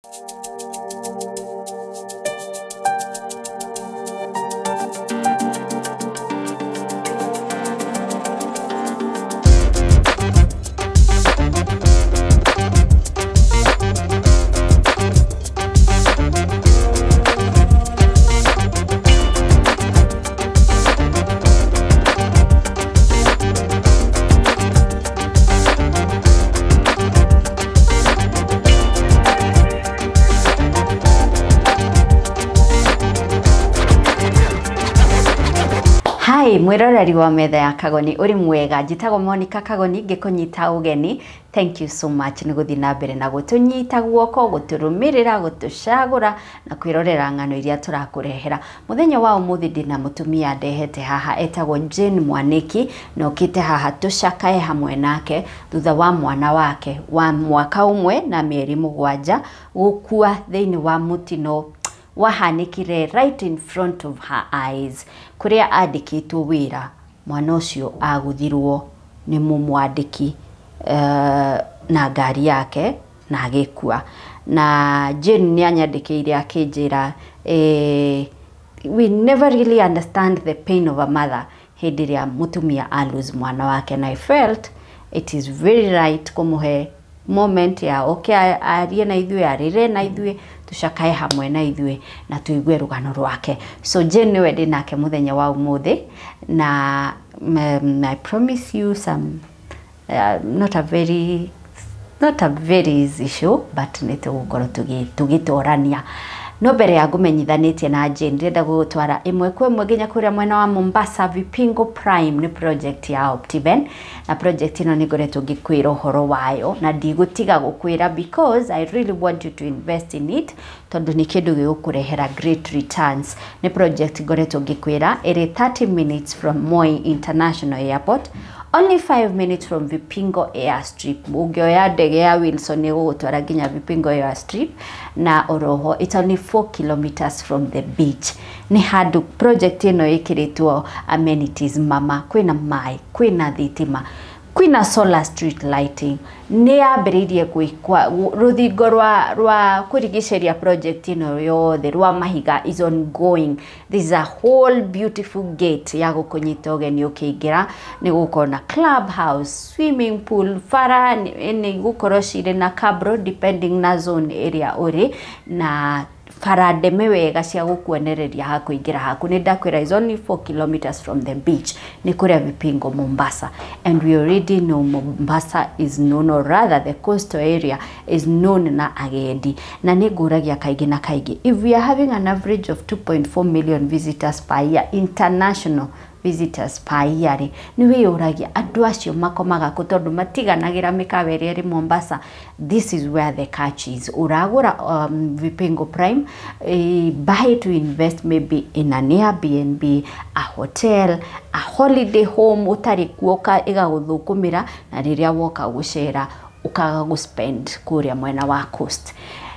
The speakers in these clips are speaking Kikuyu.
Hi, mwiroreri wa metha ya Kagoni uri mwega. Njitagwo Monica Kagoni ngikunyita ugeni. Thank you so much ni guthi na mbere na gutunyita guoko, guturumirira, gutucagura na kwirorera ng'ano iria turakurehera. Muthenya wa umuthi ndina mutumia ndehete haha etagwo Jane Mwaniki na okite haha tucakae hamwe nake thutha wa mwana wake wa mwaka umwe na mieri 7 gukua thiini wa mutino wahanikire right in front of her eyes, kuria andikitwo wira. Mwana ucio aguthirwo ni mumwandiki na ngari yake na agikua. Na Jane ni anyandikiire akinjira, we never really understand the pain of a mother hindi ria mutumia a lose mwana wake, and I felt it is very right kumuhe moment ya okay arie na ithuĩ, arĩre na ithuĩ, tucakae hamwe na ithuĩ na tuigue rugano rwake. So Jane niwe ndĩ nake muthenya wa umuthi, na I promise you some not a very easy show, but nĩ tũgũkorwo tũgĩtorania. No mbere ya ngũmenyithanĩtie na Jane, ndĩrenda gũgũtwara ĩmwe kwa ĩmwe nginya kũrĩa mwena wa Mombasa. Vipingo Prime nĩ project ya Optiven, na project ĩno nĩ ngoretwo ngĩkwĩra ũhoro wayo na ndigũtiga gũkwĩra because I really want you to invest in it, tondũ nĩ kĩndũ gĩgũkũrehera great returns. Nĩ project ngoretwo ngĩkwĩra ĩrĩ 30 minutes from Moi International Airport, only 5 minutes from Vipingo Airstrip. Ũngĩoya ndege ya Wilson ĩgũgũtwara nginya Vipingo Airstrip, na oroho it's only 4 kilometers from the beach. Nĩ handũ project ĩno ĩkĩrĩtwo amenities mama, kwĩna maĩ, kwĩna thitima, kwĩna solar street lighting. Nĩ yambĩrĩirie gwĩkwa rũthingo rwa kũrigicĩria project ĩno yothe rwa mahiga is ongoing. This is a whole beautiful gate ya gũkũnyita ũgeni ũkĩingĩra. Nĩ gũkorwo na club house, swimming pool, bara nĩ gũkorwo cirĩ na cabro depending na zone ĩrĩa ũrĩ, na bara ndeme wega cia gũkuonereria hakuingĩra haku. Nĩ ndakwĩra is only 4 kilometers from the beach, nĩ kũrĩa Vipingo Mombasa, and we already know Mombasa is known, or rather the coastal area is known na agendi. Na nĩ ngũragia kaingĩ na kaingĩ, if we are having an average of 2.4 million visitors per year, international visitors per year, nĩ wĩyũragia andũ acio makomaga kũ, tondũ matiganagĩra mĩkawa ĩrĩa ĩrĩ Mombasa. This is where the catch is. Ũragũra Vipingo Prime, buy to invest maybe in an Airbnb, a hotel, a holiday home ũtarĩ kuoka ĩgagũthũkũmĩra, na rĩrĩa woka gũcera ũkaga gũspend kũrĩa mwena wa coast.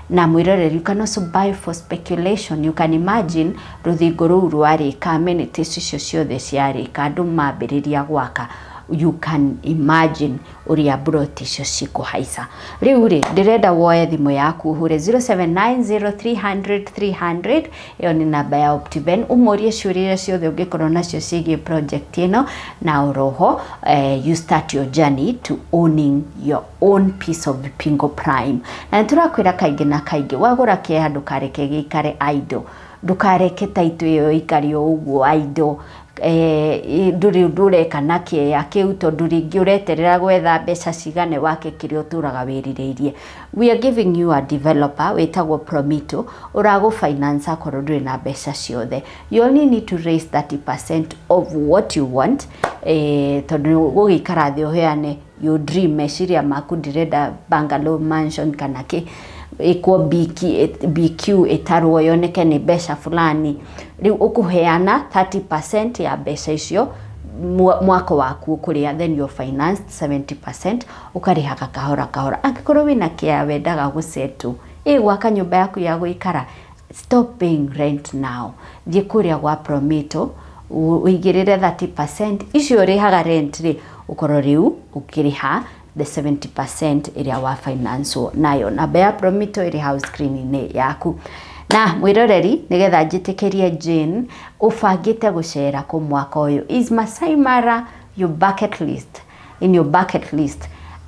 Na mwiroreri, you can also buy for speculation. You can imagine rũthingo rũu rwarĩka, amenities icio ciothe ciarĩka, andũ mambĩrĩria gwaka, you can imagine ũrĩa broti icio cikũhaica. Rĩu rĩ, ndĩrenda woe thimũ yaku ũhũre 0790300300, ĩyo nĩ namba ya Optiven, ũmũrie ciũria iria ciothe ũngĩkorwo nacio ciĩgiĩ project ĩno, na oroho you start your journey to owning your own piece of Vipingo Prime. Na nĩtũrakwĩra kaingĩ na kaingĩ, wagũra kĩeha ndũkareke gĩikare idle, ndũkareke title ĩyo ĩikare o ũguo idle. Ndũrĩ ũndũ ũreka na kĩeya kĩu, tondũ rĩngĩ ũreterera gwetha mbeca cigane wake kĩrĩa ũtũraga wĩrirĩirie. We are giving you a developer wĩtagwo Promito ũragũ finance akorwo ndũrĩ na mbeca ciothe. You only need to raise 30% of what you want, tondũ gũgĩikara thĩ ũheane your dream, meciria maku, ndĩrenda bungalow, mansion kana kĩ, ĩkwo BQ ĩtarwo yoneke nĩ mbeca fulani. Rĩu ũkũheana 30% ya mbeca icio mwako waku ũkũrĩa, then you're financed 70%, ũkarĩhaga kahora kahora. Angĩkorwo wĩna kĩaya wendaga gũsettle, gwaka nyũmba yaku ya gũikara, stop paying rent now. Thiĩ kũrĩa gwa Promito ũigĩrĩre 30% icio ũrĩhaga rent rĩ, ũkorwo rĩu ũkĩrĩha the 70% ĩrĩa wa finance nayo. Namba ya Promito ĩrĩ hau screen-inĩ yaku. Na mwĩroreri, nĩgetha njĩtĩkĩrie Jane, ũbangĩte gũcera kũ mwaka ũyũ? Is Masai Mara your bucket list? In your bucket list?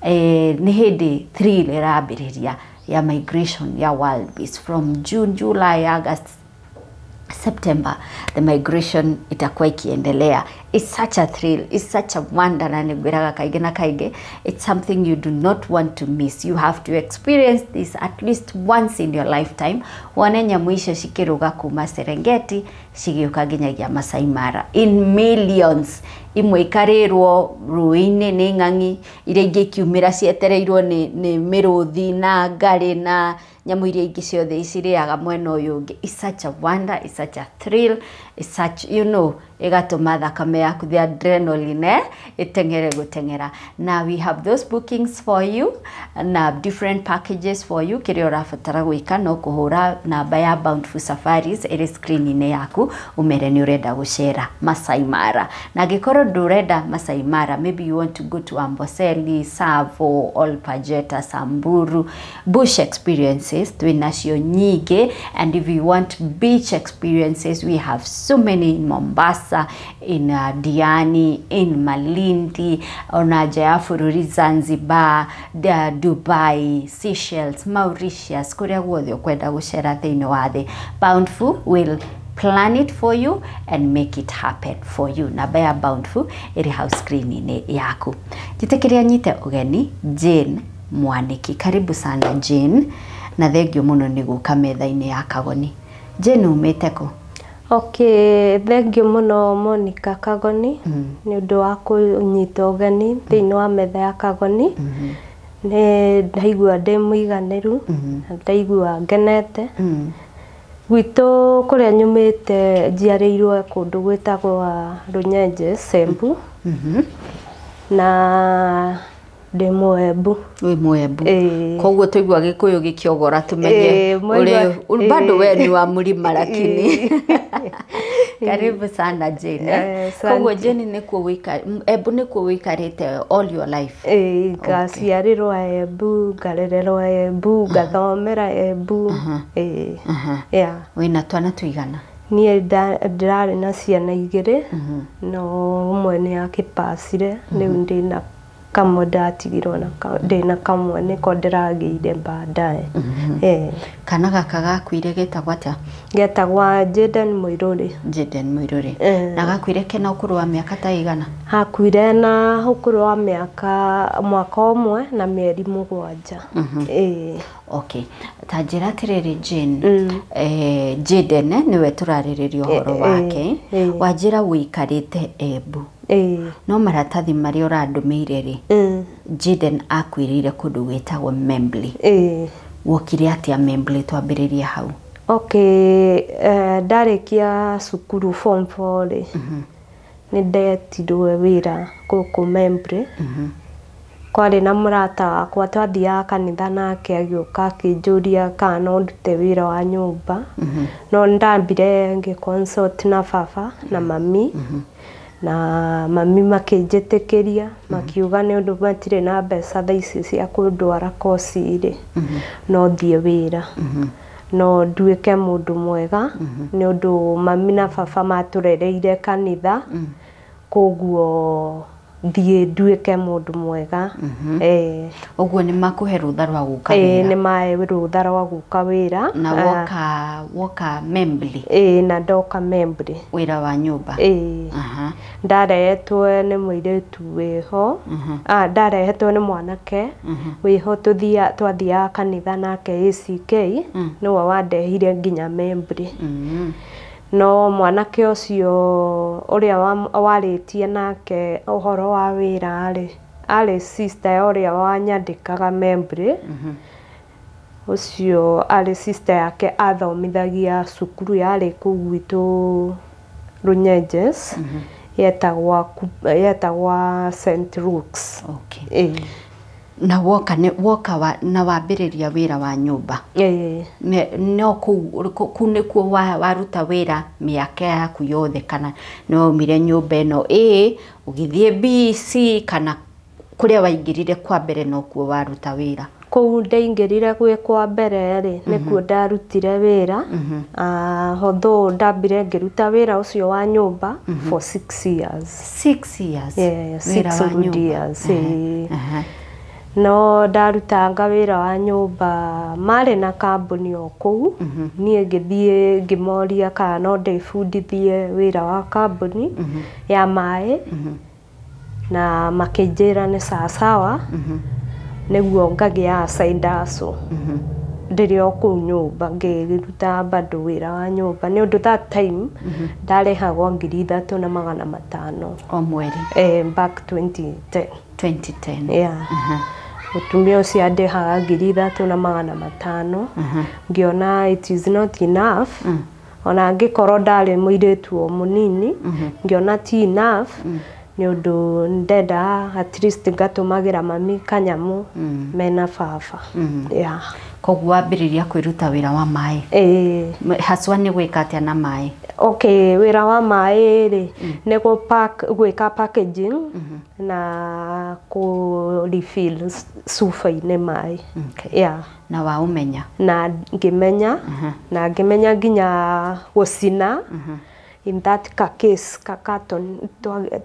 Nĩ hĩndĩ thrill ĩrambĩrĩria ya migration ya wildebeest from June, July, August, September. The migration itakuwa ikiendelea. It's such a thrill, it's such a wonder, na nĩngwĩraga kaingĩ na kaingĩ, it's something you do not want to miss. You have to experience this at least once in your lifetime, wone nyamũ icio cikĩrũga kuma Serengeti cigĩũka nginyagia Masai Mara in millions. Imwe ikarĩrwo rũĩ-inĩ nĩ ng'ang'i, iria ingĩ ikiumĩra cietereirwo nĩ mĩrũthi na ngarĩ na nyamũ iria ingĩ ciothe icirĩaga mwena ũyũ ũngĩ. It's such a wonder, it's such a thrill, it's such, ĩgatũma thakame yaku, the adrenaline, ĩteng'ere gũteng'era. Na we have those bookings for you na different packages for you. Kĩrĩa ũrabatara gwĩka no kũhũra namba ya Bountiful Safaris ĩrĩ screen-inĩ yaku, ũmere nĩ ũrenda gũcera Masai Mara. Na angĩkorwo ndũrenda Masai Mara, maybe you want to go to Amboseli, Tsavo, Ol Pejeta, Samburu, bush experiences twĩ nacio nyingĩ. And if you want beach experiences, we have so many in Mombasa, in Diani, in Malindi, ona nja ya bũrũri Zanzibar, Dubai, Seychelles, Mauritius, kũrĩa guothe ũkwenda gũcera thĩinĩ wa thĩ, Bountiful will plan it for you and make it happen for you. Namba ya Bountiful ĩrĩ hau screen-inĩ yaku. Njĩtĩkĩria nyite ũgeni Jane Mwaniki. Karibu sana Jane, na thengio mũno nĩ gũka metha-inĩ ya Kagoni. Jane, umĩte kũ? Okay, thengio mũno Monica Kagoni nĩ ũndũ wa kũnyita ũgeni thĩinĩ wa metha ya Kagoni. Nĩ ndaigua ndĩ mũiganĩru na ndaigua ngenete. Gwitũ kũrĩa nyumĩte, njiarĩirwo kũndũ gwĩtagwo Rũnyenje, Embu, na ndĩ Mũembu. Wĩ Mũembu? Ĩĩ. Koguo tũigua Gĩkũyũ gĩkĩogora tũmenye. Ĩĩ, mwaigua- ũrĩ bado ĩĩ. we ni wa mlima, lakini karibu sana Jane. Asante. Koguo Jane, nĩkuo Embu nĩkuo wĩikarĩte all your life? Ĩĩ, ngaciarĩrwo Embu, ngarererwo Embu, ngathomera Embu. Ĩĩ. Yeah. Wĩna twana tũigana? Niĩ ndĩrarĩ na ciana igĩrĩ, no ũmwe nĩ akĩpacire, rĩu ndĩna kamwe ndatigirwo na ndĩna kamwe nĩko ndĩragĩire baadaye. Eh. Kana gaka gakuire getagwo atĩa? Getagwa Jaden Mũirũrĩ. Jaden Mũirũrĩ. Eh. Na gakuire kena ũkũrũ wa mĩaka ta igana? Hakuire na ũkũrũ wa mĩaka mwaka 1 na mĩeri 7. Ĩĩ. Okay, ta njĩra atĩrĩrĩ Jane, Jaden, nĩwe tũrarĩrĩria ũhoro wake. Wanjĩra wĩikarĩte Embu, no maratathi marĩa ũrandũmĩire rĩ, Jaden akuĩrĩire kũndũ gwĩtagwo Membley. Wokire atĩa Membley? Twambĩrĩrie hau. Okay, ndarĩkia cukuru form 4 rĩ, nĩ ndetirwo wĩra gũkũ Membley. Kwarĩ na mũrata wakwa twathiaga kanitha nake, agĩũka akĩnjũria kana no ndute wĩra wa nyũmba. No ndambire ngĩ consult na baba na mami, na mami makĩnjĩtĩkĩria, makiuga nĩ ũndũ matirĩ na mbeca thaa ici cia kũndwara koci rĩ, no thiĩ wĩra no nduĩke mũndũ mwega, nĩ ũndũ mami na baba matũrereire kanitha, koguo thiĩ nduĩke mũndũ mwega. Ũguo nĩ makũhe rũtha rwa gũka Ĩĩ, wĩra? Nĩ mae rũtha rwa gũka wĩra. Na woka Membley? Ĩĩ, na ndoka Membley. Wĩra wa nyũmba? Ĩĩ. Ndarehetwo nĩ mũirĩtu wĩho, ndarehetwo nĩ mwanake wĩho twathiaga kanitha nake ACK, nĩwe wandehire nginya Membley. No mwanake ũcio ũrĩa warĩtie nake ũhoro wa wĩra rĩ, arĩ sister ya ũrĩa wanyandĩkaga Membley. Ũcio arĩ sister yake athomithagia cukuru yarĩ kũu gwitũ Runyenjes, yetagwa St Luke's. Okay. Ĩĩ. Na woka nĩ woka wa, na wambĩrĩria wĩra wa nyũmba? Ĩĩ. No kũu nĩkuo waruta wĩra mĩaka yaku yothe, kana nĩ waumire nyũmba ĩno A ũgĩthiĩ B, C, kana Kũrĩa waingĩrire kwa mbere nokuo waruta wĩra? Kũu ndaingĩrire gwĩ kwa mbere rĩ, nĩkuo ndarutire wĩra. Although ndambire ngĩruta wĩra ũcio wa nyũmba for 6 years. 6 years? Yeah, Wĩra six wa good nyũmba. years, ĩĩ. No ndarutanga wĩra wa nyũmba, marĩ na kambuni o kũu. Niĩ ngĩthiĩ ngĩmoria kana no ndĩbundithie wĩra wa kambuni ya maĩ, na makĩnjĩra nĩ sawasawa, nĩguo ngagĩa side hustle ndĩrĩ o kũu nyũmba, ngĩruta bado wĩra wa nyũmba, nĩ ũndũ that time ndarĩhagwo 3500 O mweri? Back 2010. 2010? Yeah. Mũtumia ũcio andĩhaga 3500. Ngĩona it is not enough, ona angĩkorwo ndarĩ mũirĩtu o mũnini, ngĩona ti enough, nĩ ũndũ ndenda at least ngatũmagĩra mami kanyamũ mena baba, yeah. Koguo wambĩrĩria kwĩruta wĩra wa maĩ? Ĩĩ. Haswa nĩ gwĩka atĩa na maĩ? Okay, wĩra wa maĩ rĩ, nĩ gũ pack, gwĩka packaging na kũ refill cuba-inĩ maĩ. Yeah. Na waũmenya? Na ngĩmenya, na ngĩmenya nginya gũcina in that ka case, ka carton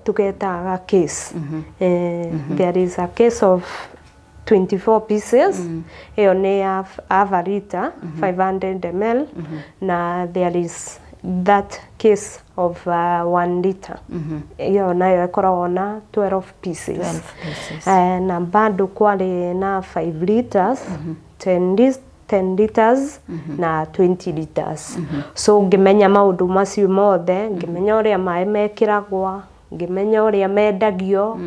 tũgetaga ga case. There is a case of 24 pieces, ĩyo nĩ ya half a liter, 500 ml, na there is that case of 1 liter, ĩyo nayo ĩkoragwo na 12 pieces. 12 pieces. Na bado kwarĩ na 5 liters, 10 liters na 20 liters. So ngĩmenya maũndũ macio mothe, ngĩmenya ũrĩa maĩ mekĩragwo, ngĩmenya ũrĩa mendagio,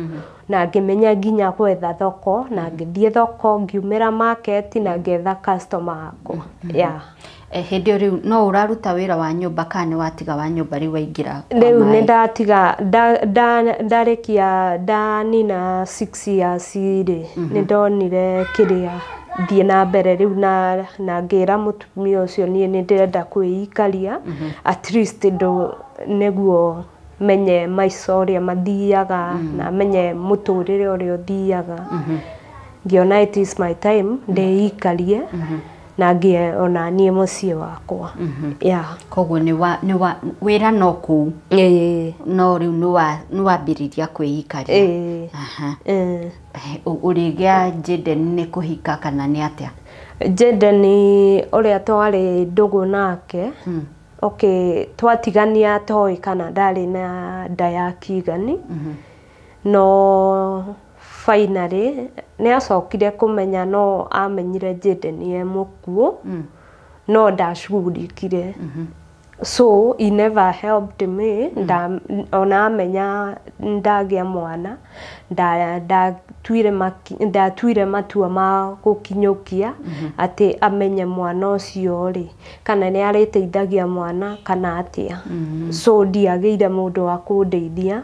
na ngĩmenya nginya gwetha thoko, na ngĩthiĩ thoko, ngiumĩra market na ngĩetha customer akwa, yeah. Hĩndĩ ĩyo rĩu no ũraruta wĩra wa nyũmba kana nĩ watiga wa nyũmba, rĩu waingĩra kwa Rĩu maĩ? nĩ ndatiga, ndarĩkia ndanina 6 years rĩ, nĩ ndonire kĩrĩa thiĩ na mbere rĩu, na ngĩra mũtumia ũcio niĩ nĩ ndĩrenda kwĩikaria at least ndũ nĩguo menye maica ũrĩa mathiaga na menye mũtũrĩre ũrĩa ũthiaga. Ngĩona it is my time ndĩikarie na ngĩe ona niĩ mũciĩ wakwa, yeah. Koguo nĩ wa wĩra no kũu? Ĩĩ. No rĩu nĩ wambĩrĩria kwĩikaria? Ĩĩ. Aha. Ĩĩ. Ũrĩgĩa Jaden nĩ kũhika kana nĩ atĩa? Jaden ũrĩa twarĩ ndũgũ nake, okay, twatigania toĩ kana ndarĩ na nda ya Kigani, no finally nĩ acokire kũmenya, no amenyire Jaden e mũkuũ, no ndacugurikire, so he never helped me. Ona amenya ndagĩa mwana, ndatuire matua ma gũkinyũkia atĩ amenye mwana ũcio rĩ, kana nĩ arĩteithagia mwana kana atĩa. So ndiagĩire mũndũ wa kũndeithia,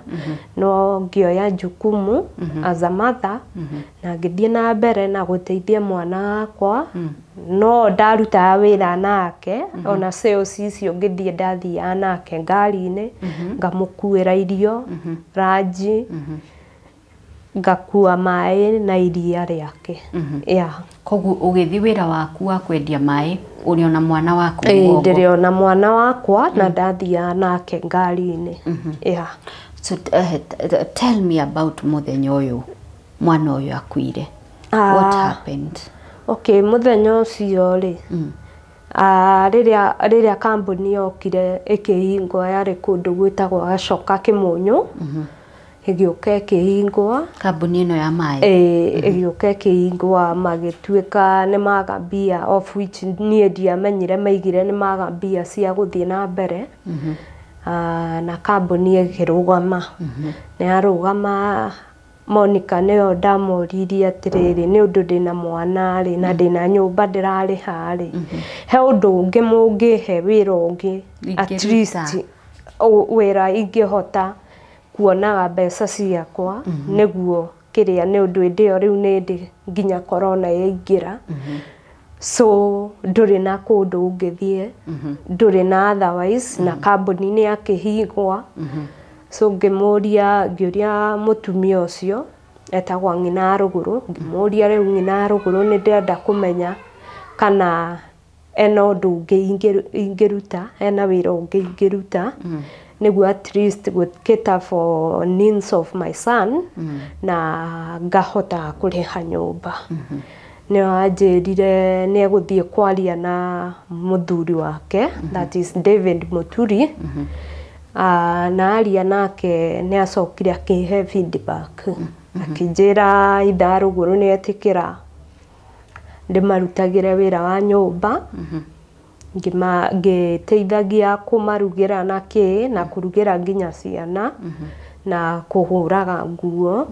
no ngĩoya jukumu as a mother na ngĩthiĩ na mbere na gũteithia mwana wakwa. No ndarutaga wĩra nake, ona sales icio ngĩthiĩ, ndathiaga nake ngari-inĩ, ngamũkuĩra irio, ranji, ngakua maĩ na iria rĩake, yeah. Koguo ũgĩthiĩ wĩra waku wa kwendia maĩ ũrĩ ona mwana waku Ĩĩ, mũgongo? ndĩrĩ ona mwana wakwa na ndathiaga nake ngari-inĩ, yeah. So tell me about mũthenya ũyũ mwana ũyũ akuire. What happened? Okay, mũthenya ũcio rĩ, rĩrĩa kambuni yokire ĩkĩhingwo, yarĩ kũndũ gwĩtagwo Gacoka Kĩmũnyũ, ĩgĩũka ĩkĩhingwo. Kambuni ĩno ya maĩ? Ĩĩ, ĩgĩũka ĩkĩhingwo, magĩtuĩka nĩ maga mbia, of which niĩ ndiamenyire, maigire nĩ maga mbia cia gũthiĩ na mbere. Na kambuni ĩkĩrũgama. Nĩ yarũgama, Monica nĩyo ndamũririe atĩrĩrĩ, nĩ ũndũ ndĩna mwana rĩ, na ndĩna nyũmba ndĩrarĩha rĩ, he ũndũ ũngĩ mũngĩhe, wĩra ũngĩ at Ingĩruta. least wĩra ingĩhota kuonaga mbeca ciakwa, nĩguo kĩrĩa, nĩ ũndũ hĩndĩ ĩyo rĩu nĩ ndĩ nginya corona yaingĩra, so ndũrĩ na kũndũ ũngĩthiĩ, ndũrĩ na otherwise, na kambuni nĩ yakĩhingwa. So ngĩmũria, ngĩũria mũtumia ũcio. Etagwo ng'ina rũgũrũ. Ngĩmũria rĩu ng'ina rũgũrũ nĩ ndĩrenda kũmenya kana ena ũndũ ũngĩ ingĩruta, ena wĩra ũngĩ ingĩruta nĩguo at least cater for needs of my son na ngahota kũrĩha nyũmba. Nĩ anjĩrire nĩ egũthiĩ kwaria na mũthuri wake, that is David Muturi. Na aria nake nĩ acokire akĩhe feedback, akĩnjĩra ithaa rũgũrũ nĩ etĩkĩra ndĩmarutagĩre wĩra wa nyũmba, ngĩteithagia kũmarugĩra na kĩ na kũrugĩra nginya ciana na kũhũraga nguo,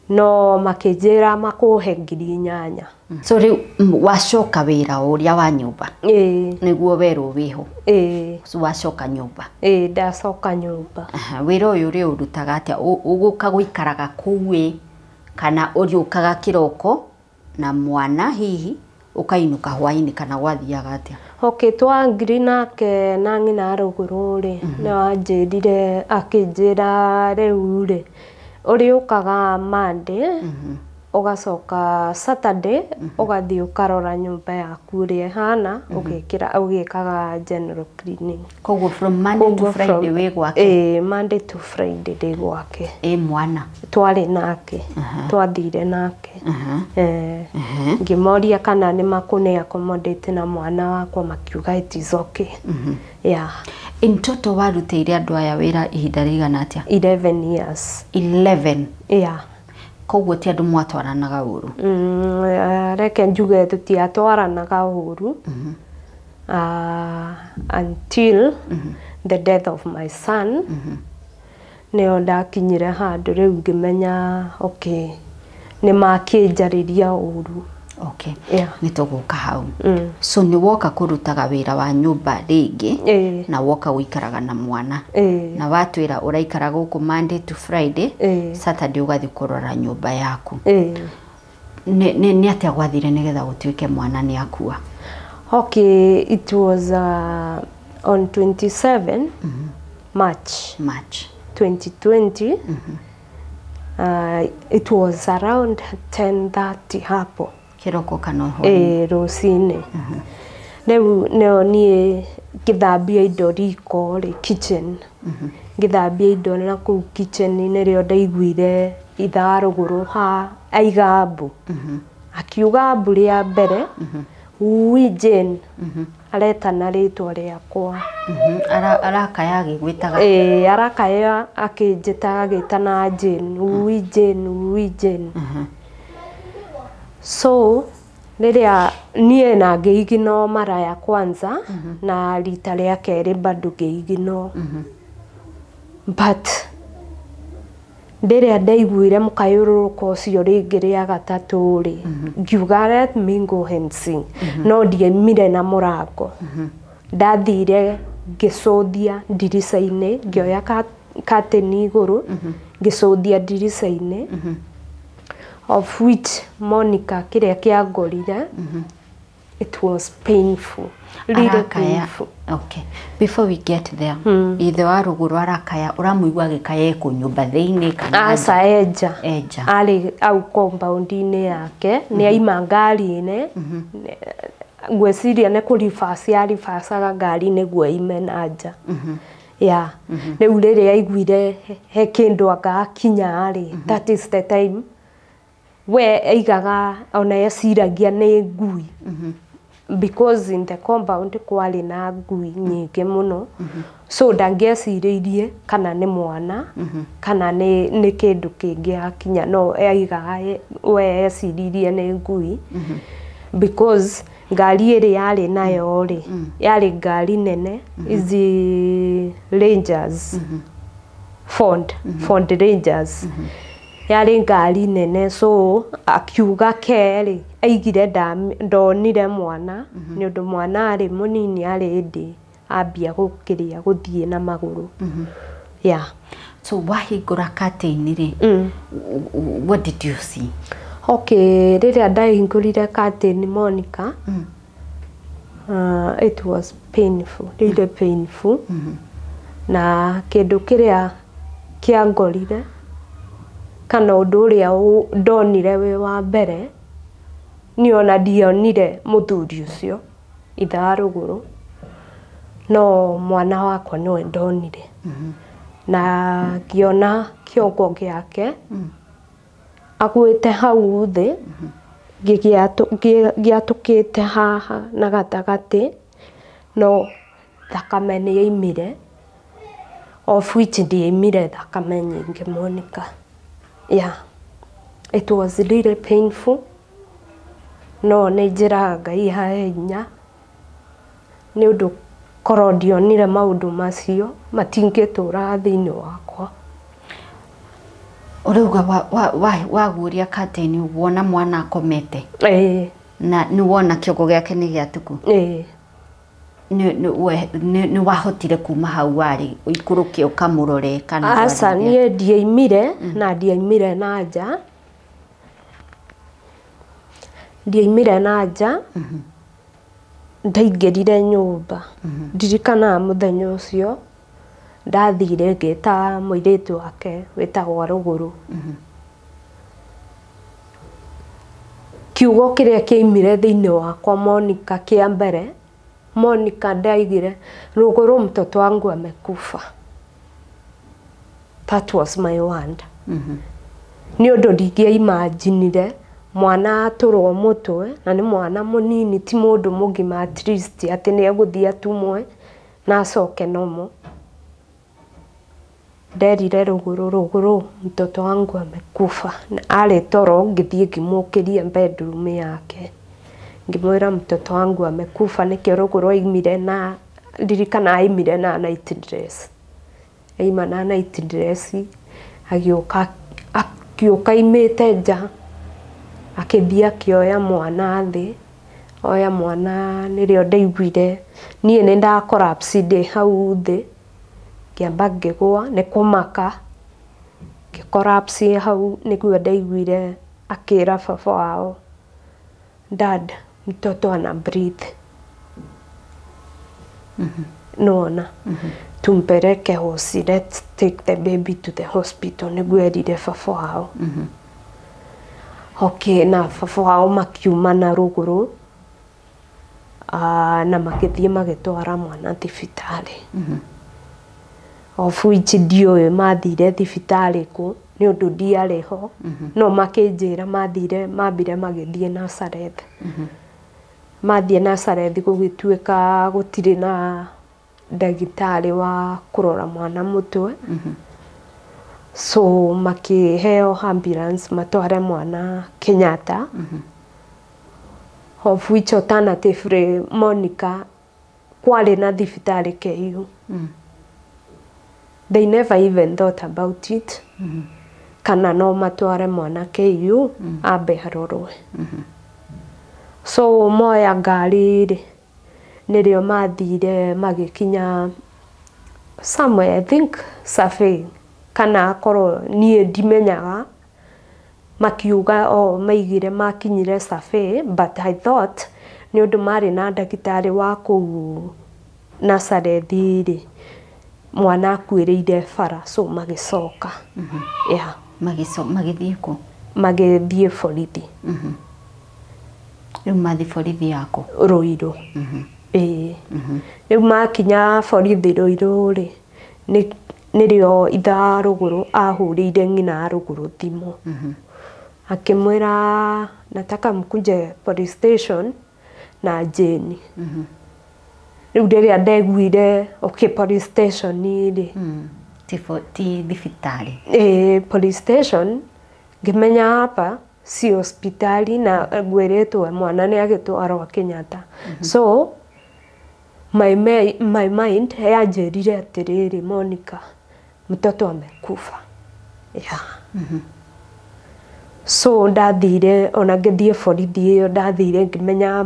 no makĩnjĩra makũhe 8,000. So rĩu wacoka wĩra ũrĩa wa nyũmba? Ĩĩ. Nĩguo werwo wĩho? Ĩĩ. So wacoka nyũmba? Ĩĩ, ndacoka nyũmba. Aha, wĩra ũyũ rĩu ũrutaga atĩa? Ũgũka gũikaraga kũu ĩ kana ũrĩũkaga kĩroko na mwana hihi ũkainũka hwainĩ, kana gwathiaga atĩa? Okay, twangiri nake na ng'ina rũgũrũ rĩ, nĩ wanjĩrire akĩnjĩra rĩu rĩ ũrĩũkaga Monday, ũgacoka Saturday, ũgathiĩ ũkarora nyũmba yaku ũrĩa ĩhana, ũgĩkĩra ũgĩkaga general cleaning. Koguo from Monday to Koguo Friday wĩ gwake? Ĩĩ, Monday to Friday ndĩ gwake. Ĩ mwana? Twarĩ nake, twathire nake. Ngĩmoria kana nĩ makũne accommodate na mwana wakwa, makiuga it is okay. Yeah. In total warutĩire andũ aya wĩra ihinda rĩigana atĩa? 11 years. 11? Yeah. Koguo ti andũ mwatwaranaga ũru? Reke njuge tũtiatwaranaga ũru until the death of my son. Nĩyo ndakinyire handũ rĩu ngĩmenya okay, nĩ makĩnjarĩria ũru. Okay. Yeah. Nĩ tũgũka hau. So nĩ woka kũrutaga wĩra wa nyũmba rĩngĩ na woka gũikaraga na mwana? Ĩĩ. Na watwĩra ũraikara gũkũ Monday to Friday, Ĩĩ. Saturday ũgathiĩ kũrora nyũmba yaku. Ĩĩ. Nĩ atĩa gwathire nĩgetha gũtuĩke mwana nĩ akua? Okay, it was on 27 March March 2020. It was around 10:30 hapo. Kĩroko kana hwaĩ-inĩ? Ĩĩ, rũcinĩ. Rĩu nĩo niĩ ngĩthambia indo riko rĩ, kitchen, ngĩthambia indo na kũu kitchen nĩrĩo ndaiguire ithaa rũgũrũ ha aiga mbu, akiuga mbu rĩa mbere, "Ui Jane," aretana rĩtwa rĩakwa. Arakaya agĩgwĩtaga? Ĩĩ, arakaya akĩnjĩtaga, agĩtana Jane, "Ui Jane, ui Jane." So rĩrĩa niĩ na ngĩiginwo mara ya kwanza na rita rĩa kerĩ bado ngĩiginwo, but rĩrĩa ndaiguire mũkayũrũrũko ũcio rĩngĩ rĩa gatatũ rĩ, ngiuga let me go and see. No ndiaimire na mũrango, ndathire ngĩcũthia ndirica-inĩ, ngĩoya curtain igũrũ ngĩcũthia ndirica-inĩ, of which Monica kĩrĩa kĩangorire, it was painful, really Arakaya. painful. Okay, before we get there, ithe wa rũgũrũ arakaya, ũramũigua agĩkaya ekũ nyũmba thĩinĩ kana Aca, enja. Enja. Arĩ au compound-inĩ yake, nĩ aima ngari-inĩ, ngwĩciria nĩ kũribaci aribacaga ngari nĩguo aime na nja ya rĩu. Rĩrĩa aiguire he kĩndũ anga akinya rĩ, that is the time we aigaga ona eciragia nĩ ngui, because in the compound kwarĩ na ngui nyingĩ mũno, so ndangĩecirĩirie kana nĩ mwana kana nĩ kĩndũ kĩngĩ akinya, no aigaga we eciririe nĩ ngui because ngari ĩrĩa yarĩ nayo rĩ, yarĩ ngari nene, ici Rangers, Ford Rangers, yarĩ ngari nene. So akiuga kerĩ aigire ndonire mwana nĩ ũndũ mwana arĩ mũnini, arĩ ndĩ ambia gũkĩria gũthiĩ na magũrũ, yeah. So wahingũra curtain rĩ, what did you see? Okay, rĩrĩa ndahingũrire curtain, Monica, it was painful, really painful. Na kĩndũ kĩrĩa kĩangorire Kana ũndũ ũrĩa ndonire wĩ wa mbere, niĩ ona ndionire mũthuri ũcio ithe wa Rũgũrũ, no mwana wakwa nĩwe ndonire. Na ngĩona kĩongo gĩake agwĩte hau thĩ, gĩatũkĩte haha na gatagatĩ, no thakame nĩ yaimire, of which ndiaimire thakame nyingĩ, Monica. Yeah, it was really painful, no nĩ njĩraga Ngai hae hinya, nĩ ũndũ korwo ndionire maũndũ macio matingĩtũra thĩinĩ wakwa. Ũrauga waguũria curtain wona mwana akomete? Ĩĩ. Na nĩ wona kĩongo gĩake nĩ gĩatũku? Ĩĩ. Nĩ wahotire kuma hau warĩ ũikũrũke ũkamũrore kana? Aca, niĩ ndiaimire, na ndiaimire na nja, ndiaimire na nja, ndaingĩrire nyũmba. Ndirikanaga mũthenya ũcio ndathire ngĩta mũirĩtu wake wĩtagwo Rũgũrũ. Kiugo kĩrĩa kĩaimire thĩinĩ wakwa, Monica, kĩa mbere, Monica, ndaigire, "Rũgũrũ, mtoto wangu amekufa." That was my word. Nĩ ũndũ ndingĩaimanjinire mwana atũrwo mũtwe, na nĩ mwana mũnini, ti mũndũ mũgima, at least atĩ nĩ egũthiĩ atumwe na acoke nomo. Nderire Rũgũrũ, "Rũgũrũ, mtoto wangu amekufa." Na arĩ toro, ngĩthiĩ ngĩmũkĩria bedroom yake, ngĩmwĩra, "Mtoto wangu amekufa." Nĩkĩo Rũgũrũ aimire na, ndirikana aimire na night dress, aima na night dress, agĩũka, akĩũka aimĩte nja, akĩthiĩ akĩoya mwana thĩ, oya mwana. Nĩrĩo ndaiguire niĩ nĩ nda collapse ndĩ hau thĩ, ngĩamba ngĩgũa nĩ kũmaka, ngĩ collapse hau. Nĩguo ndaiguire akĩra baba wao, "Dad, mtoto ana breathe, nona tumpeleke hosi, let's take the baby to the hospital." Nĩguo erire baba wao. Okay, na baba wao makiuma na Rũgũrũ, na magĩthiĩ magĩtwara mwana thibitarĩ, of which ndiũĩ mathire thibitarĩ kũ, nĩ ũndũ ndiarĩ ho, no makĩnjĩra mathire, mambire magĩthiĩ Nazareth. Mathiĩ Nazareth gũgĩtuĩka gũtirĩ na ndagĩtarĩ wa kũrora mwana mũtwe, so makĩheo ambulance matware mwana Kenyatta, of which alternatively, Monica, kwarĩ na thibitarĩ KU. They never even thought about it kana no matware mwana KU ambe arorwe. So moya ngari rĩ, nĩrĩo mathire magĩkinya somewhere, I think Survey, kana akorwo niĩ ndimenyaga, makiuga o maigire makinyire Survey, but I thought nĩ ũndũ marĩ na ndagĩtarĩ wa kũu Nazareth rĩ, mwana akuĩrĩire bara, so magĩcoka, yeah. Magĩthiĩ kũ? Magĩthiĩ borithi. Rĩu mathiĩ borithi yaku? Rũirũ, ĩĩ. Rĩu makinya borithi Rũirũ rĩ, nĩrĩo ithe wa Rũgũrũ ahũrĩire ng'ina wa Rũgũrũ thimũ, akĩmwĩra, "Nataka mkuje police station na Jane." Rĩu rĩrĩa ndeguire, okay, police station rĩ, Ti thibitarĩ? Ĩĩ, police station, ngĩmenya hapa si hospitali, na ngwĩrĩtwo mwana nĩ agĩtwarwo Kenyatta. So my mind yanjĩrire atĩrĩrĩ, "Monica, mtoto amekufa." Yeah. So ndathire, ona ngĩthiĩ borithi ĩyo ndathire ngĩmenya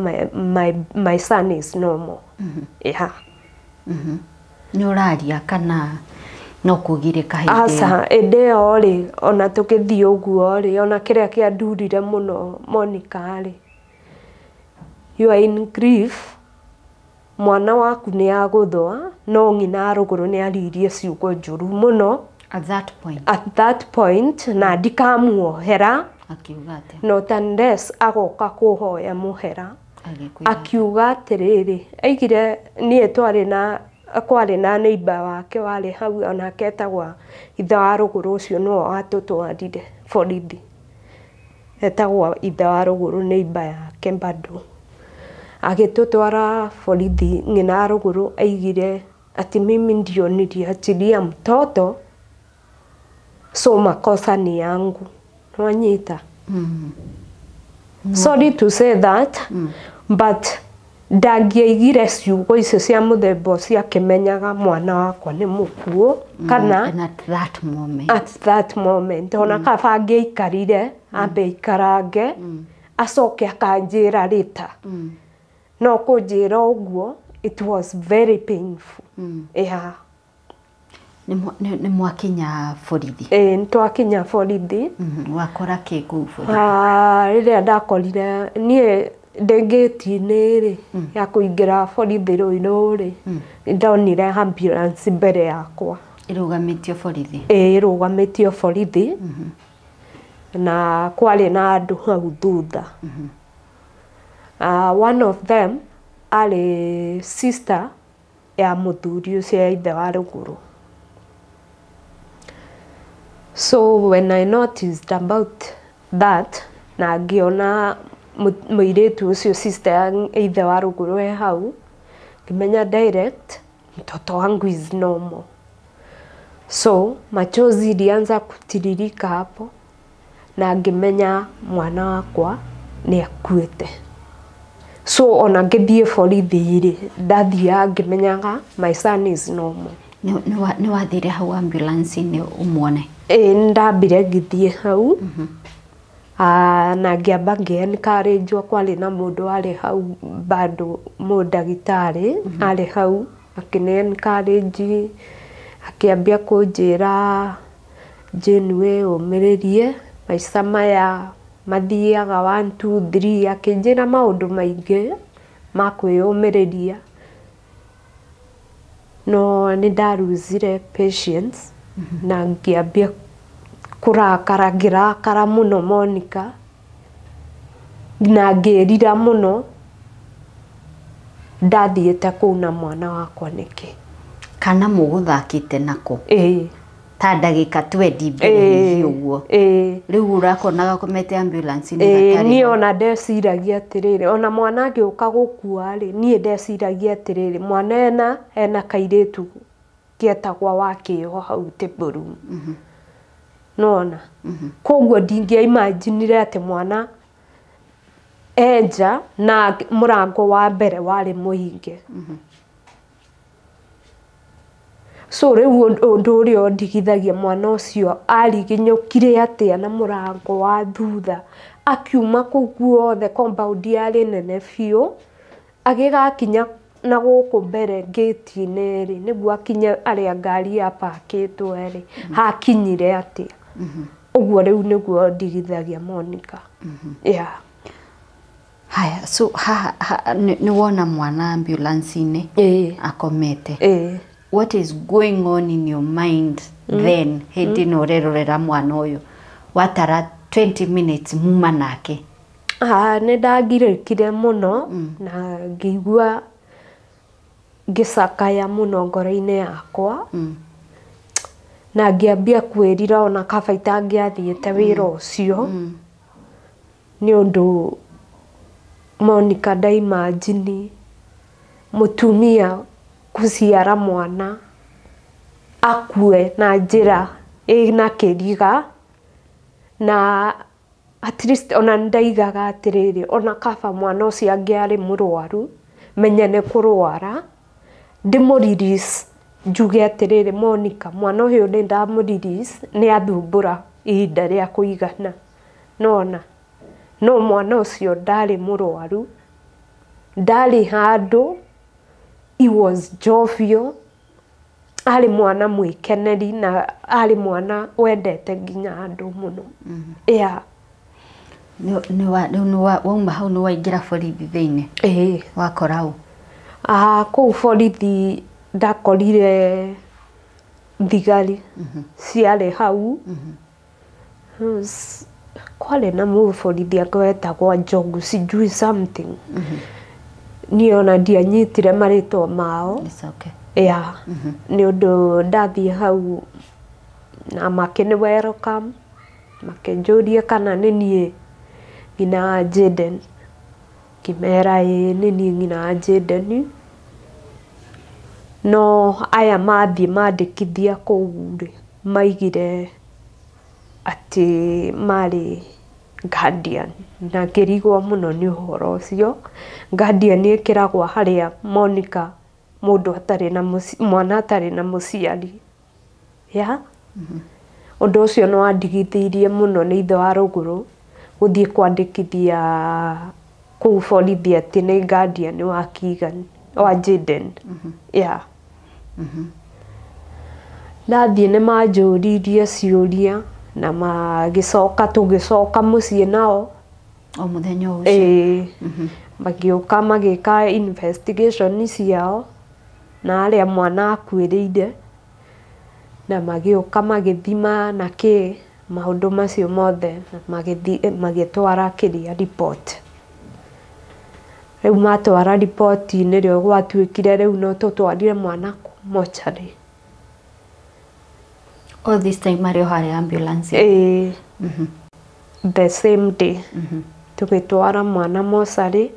my son is normal. Yeah. Nĩ ũraria kana no kũgirĩka hĩndĩ ĩyo? Aca, ĩndĩ ĩyo rĩ, ona tũgĩthiĩ ũguo rĩ, ona kĩrĩa kĩandurire mũno, Monica rĩ, you are in grief, mwana waku nĩ agũthwa, no ng'ina Rũgũrũ nĩ aririe ciugo njũru mũno. At that point. At that point na ndikamuohera. Akiuga atĩa? Not unless agoka kũhoya mũhera. Agĩkwĩra? Akiuga atĩrĩrĩ, aigire niĩ twarĩ na kwarĩ na neighbor wake warĩ hau, onake etagwo ithe wa rũgũrũ, ũcio nĩwe watũtwarire borithi, etagwo ithe wa rũgũrũ, neighbor yake bado agĩtũtwara borithi. Ng'ina wa rũgũrũ aigire ati mimi ndio niliachilia mtoto, so makosa ni yangu. Nwanyita? Sorry to say that, but ndangĩaigire ciugo icio cia mũthemba ũcio akĩmenyaga mwana wakwa nĩ mũkuũ kana. And at that moment. At that moment, ona kaba angĩaikarire ambe aikarange acoke akanjĩra rĩta, no kũnjĩra ũguo, it was very painful, yeah. Nĩ mwakinya borithi? Ĩĩ, nĩtwakinya borithi. Wakora kĩ kũu borithi? Ah, rĩrĩa ndakorire niĩ ndĩ ngĩti-inĩ rĩ ya kũingĩra borithi Rũirũ rĩ, ndonire ambulance mbere yakwa. Ĩrũgamĩtio borithi? Ĩĩ, ĩrũgamĩtio borithi na kwarĩ na andũ hau thutha. One of them arĩ sister ya mũthuri ũcio, ya ithe wa rũgũrũ. So when I noticed about that na ngĩona mũirĩtu ũcio, sister ya ithe wa rũgũrũ, e hau, ngĩmenya direct mtoto wangu is normal. So machozi ilianza kutiririka hapo na ngĩmenya mwana wakwa nĩ akuĩte. So ona ngĩthiĩ borithi rĩ, ndathiaga ngĩmenyaga my son is normal. Nĩ wathire hau ambulance-inĩ ũmuone? Ĩĩ, nĩndambire ngĩthiĩ hau. Ah, na ngĩamba ngĩ-encourage-wo, kwarĩ na mũndũ warĩ hau bado, mũndagĩtarĩ arĩ hau, akĩnĩ encourage, akĩambia kũnjĩra, "Jane, we ũmĩrĩrie, maica maya mathiaga one two three." Akĩnjĩra maũndũ maingĩ ma kwĩyũmĩrĩria, no nĩ ndaruzire patience na ngĩambia kũrakara, ngĩrakara mũno Monica, na ngĩrira mũno ndathiĩte kũu na mwana wakwa nĩkĩ. Kana mũgũthakĩte nako? Ĩĩ. Ta ndagĩka 20 mbere hihi ũguo? Ĩĩ. Rĩu ũrakona gakomete ambulance-inĩ Ĩĩ. gatarĩ Niĩ ho. ona ndeciragia atĩrĩrĩ, ona mwana agĩũka gũkua rĩ, niĩ ndeciragia atĩrĩrĩ, mwana ena kairĩtu getagwo Wakĩo hau table room, nona koguo ndingĩa imaginire atĩ mwana enja na mũrango wa mbere warĩ mũhinge. So rĩu ũndũ ũrĩa ũndigithagia, mwana ũcio ariginyũkire atĩa na mũrango wa thutha, akiuma kũu guothe, compound yarĩ nene biũ, agĩgakinya na gũkũ mbere ngĩti-inĩ rĩ, nĩguo akinye arĩa ngari yapakĩtwo rĩ, hakinyire atĩa ũguo? Rĩu nĩguo ndigithagia Monica, yeah. Haya, so haha nĩ wona mwana ambulance-inĩ Ĩĩ. akomete. Ĩĩ. What is going on in your mind then, hĩndĩ ĩno ũrerorera mwana ũyũ watara 20 minutes muma nake? Ah, nĩ ndagirĩkire mũno na ngĩigua ngĩcakaya mũno ngoro-inĩ yakwa na ngĩambia kwĩrira ona kaba itangĩathiĩte wĩra ũcio, nĩ ũndũ Monica ndaimagine mũtumia gũciara mwana akue na njĩra ĩna kĩriga. Na at least ona ndaigaga atĩrĩrĩ, ona kaba mwana ũcio angĩarĩ mũrwaru, menye nĩ kũrwara, ndĩmũ release, njuge atĩrĩrĩ, "Monica, mwana ũyũ nĩ ndamũ release, nĩ athumbũra ihinda rĩa kũigana." Nona no mwana ũcio ndarĩ mũrwaru, ndarĩ handũ, he was jovial, arĩ mwana mwĩkeneri na arĩ mwana wendete nginya andũ mũno, yeah. Rĩu wauma hau nĩ waingĩra borithi thĩinĩ? Ĩĩ. Wakora ũ? Ah, kũu borithi ndakorire Thigari ciarĩ hau. Kwarĩ na mũborithi angĩ wetagwo Njogu sijui something. Niĩ ona ndianyitire marĩtwa mao. It's okay. Yeah. Nĩ ũndũ ndathiĩ hau na makĩnĩ welcome, makĩnjũria kana nĩ niĩ nyina wa Jaden. Ngĩmera ĩĩ nĩ niĩ nyina wa Jaden. No aya mathiĩ mandĩkithia kũu rĩ, maigire atĩ marĩ guardian na ngĩrigwo mũno nĩ ũhoro ũcio. Guardian ĩkĩragwo harĩa Monica mũndũ atarĩ na mwana atarĩ na mũciari. Yeah? Ũndũ ũcio nĩ wandigithĩirie mũno nĩ ithe wa rũgũrũ gũthiĩ kwandĩkithia kũu borithi atĩ nĩ guardian wa Keegan, wa Jaden. Yeah. Ndathiĩ nĩ manjũririe ciũria na magĩcoka tũgĩcoka mũciĩ nao. O mũthenya ũcio. Ĩĩ. Magĩũka magĩka investigation ciao na arĩa mwana akuĩrĩire na magĩũka magĩthima na kĩ maũndũ macio mothe na magĩtwara kĩrĩa report. Rĩu matwara riboti nĩrĩo gwatuĩkire rĩu no tũtwarire mwana mocarĩ. All this time marĩ o harĩa ambulance. Ĩĩ. The same day tũgĩtwara mwana mocarĩ.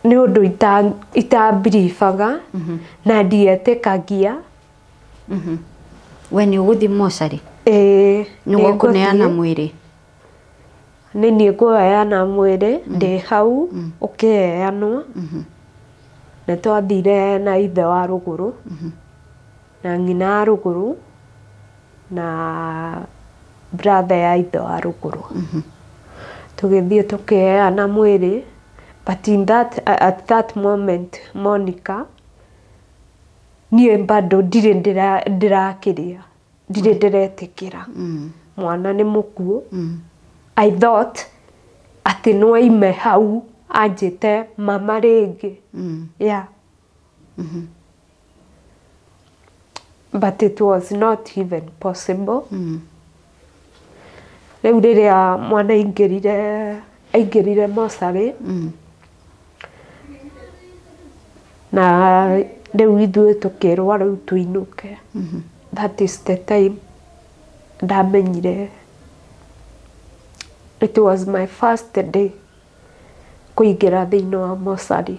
Nĩ ũndũ itambiribaga na ndietĩkagia. We nĩ ũgũthiĩ mocarĩ? Ĩĩ. Nĩ ũgũkũneana mwĩrĩ? Nĩ niĩ ngũheana mwĩrĩ ndĩ hau ũkĩheanwo. Nĩ twathire na ithe wa rũgũrũ na nyina wa rũgũrũ na brother ya ithe wa rũgũrũ. Tũgĩthiĩ tũkĩheana mwĩrĩ, but in that, at that moment Monica niĩ bado ndirĩ ndĩrakĩrĩa, ndirĩ ndĩretĩkĩra mwana nĩ mũkuũ. I thought atĩ no aime hau anjĩte mama rĩngĩ. Yeah. But it was not even possible. Rĩu rĩrĩa mwana aingĩrire mocarĩ na rĩu ithuĩ tũkĩrwo rĩu tũinũke. That is the time ndamenyire it was my first day kũingĩra thĩinĩ wa mocarĩ.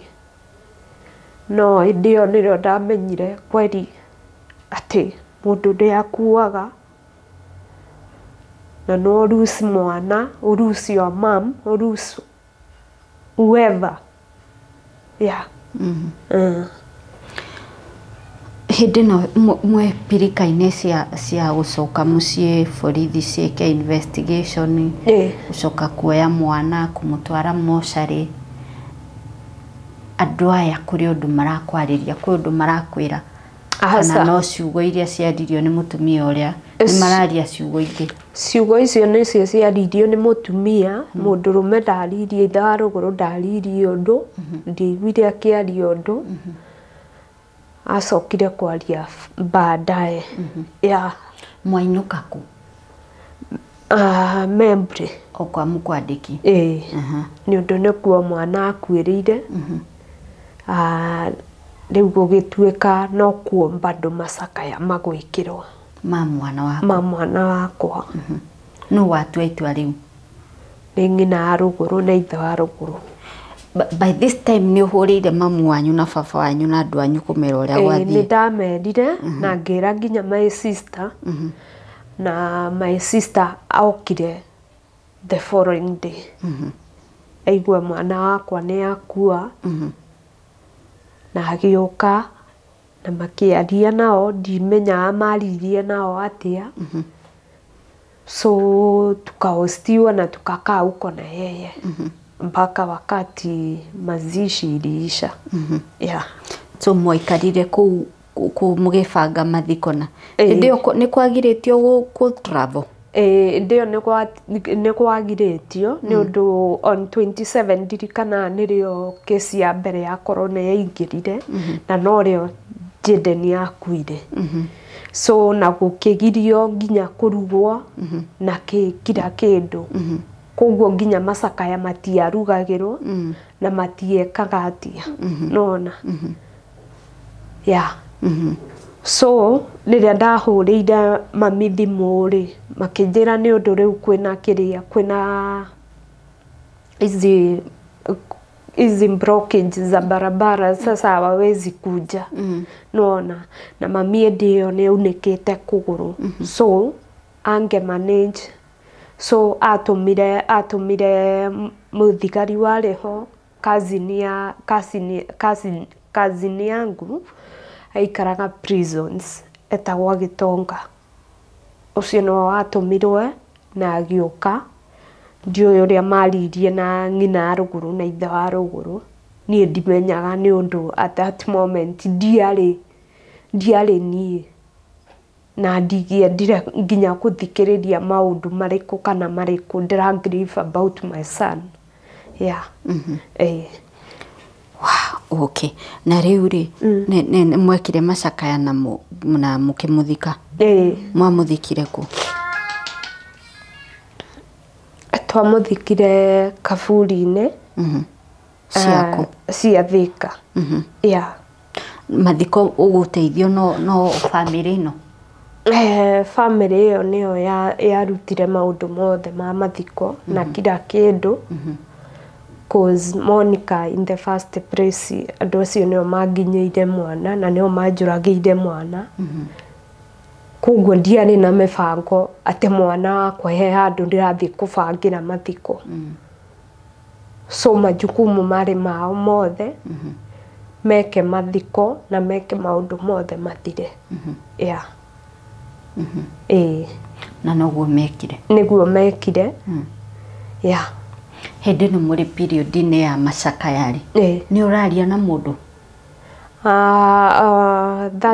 No hĩndĩ ĩyo nĩrĩo ndamenyire kweri atĩ mũndũ nĩakuaga na no lose mwana, lose your mom, lose whoever. Yeah. Hĩndĩ ĩno mwĩ pirika-inĩ cia gũcoka mũciĩ, borithi ciĩke investigation, gũcoka kuoya mwana, kũmũtwara mocarĩ, andũ aya kũrĩ ũndũ marakwarĩria, kwĩ ũndũ marakwĩra kana no ciugo iria ciaririo nĩ mũtumia ũrĩa, nĩ mararia ciugo ingĩ? Ciugo icio nĩcio ciaririo nĩ mũtumia. Mũndũrũme ndaririe, ithe wa rũgũrũ ndaririe ũndũ, ndiaiguire akĩaria ũndũ. Acokire kwaria baadaye. Yeah. Mwainũka kũ? Membre. O kwa mũkwandĩki? Ĩĩ. Nĩ ũndũ nĩkuo mwana akuĩrĩire. Rĩu gũgĩtuĩka no kuo bado macakaya magwĩkĩrwo ma mwana wakwa. Ma mwana wakwa. Nũ watua itua rĩu? Nĩ nyina wa rũgũrũ na ithe wa rũgũrũ. By this time nĩ ũhũrĩire mamu wanyu na baba wanyu na andũ anyu kũmera ũrĩa gwathiĩ? Nĩ ndamerire na ngĩra nginya my sister. Na my sister okire the following day. Aigua mwana wakwa nĩ akua. Na agĩũka na makĩaria nao, ndimenyaga maririe nao atĩa. So tukahostiwa na tukakaa huko na yeye mpaka wakati mazishi iliisha. Yeah. So mwaikarire kũu mũgĩbanga mathiko na hĩndĩ ĩyo nĩ kwagirĩtio gũ travel? Hĩndĩ ĩyo nĩ kwagirĩtio nĩ ũndũ on 27 ndirikanaga nĩrĩo kesi ya mbere ya corona yaingĩrire na norĩo Jaden akuire. So na gũkĩgirio nginya kũrugwo na kila kĩndũ. Koguo nginya macakaya matiarugagĩrwo na matiekaga atia. Nona. Yeah. So rĩrĩa ndahũrĩire mami thimũ rĩ, makĩnjĩra nĩ ũndũ rĩu kwĩna kĩrĩa, kwĩna hizi blockage za barabara, sasa hawawezi kuja. Nona. Na mami hĩndĩ ĩyo nĩ aunĩkĩte kũgũrũ. So ange manage. So atũmire mũthigari warĩ ho, cousin yangu aikaraga prisons, etagwo Gĩtonga. Ũcio nĩwe watũmirwe na agĩũka. Ndiũĩ ũrĩa maririe na ng'ina wa rũgũrũ na ithe wa rũgũrũ. Niĩ ndimenyaga nĩ ũndũ at that moment ndiarĩ niĩ. Na ndingĩendire nginya gũthikĩrĩria maũndũ marĩkũ kana marĩkũ ndĩra grieve about my son. Yeah. Wow, okay. Na rĩu rĩ, nĩ mwekire macakaya na mũkĩmũthika? Mwamũthikire kũ? Twamũthikire kaburi-inĩ. Ciakũ? Cia Thika. Yeah. Mathiko ũgũteithio no bamĩrĩ ĩno? Bamĩrĩ ĩyo nĩyo yarutire maũndũ mothe ma mathiko na kila kĩndũ. Cause Monica in the first place andũ acio nĩo manginyĩire mwana na nĩo manjũragĩire mwana. Koguo ndiarĩ na mĩbango atĩ mwana wakwa he handũ ndĩrathiĩ kũbangĩra mathiko. So majukumu marĩ mao mothe, meke mathiko na meke maũndũ mothe mathire. Yeah. Na noguo mekire? Nĩguo mekire. Yeah. Hĩndĩ ĩno mũrĩ period-inĩ ya macakaya rĩ, nĩ ũraria na mũndũ?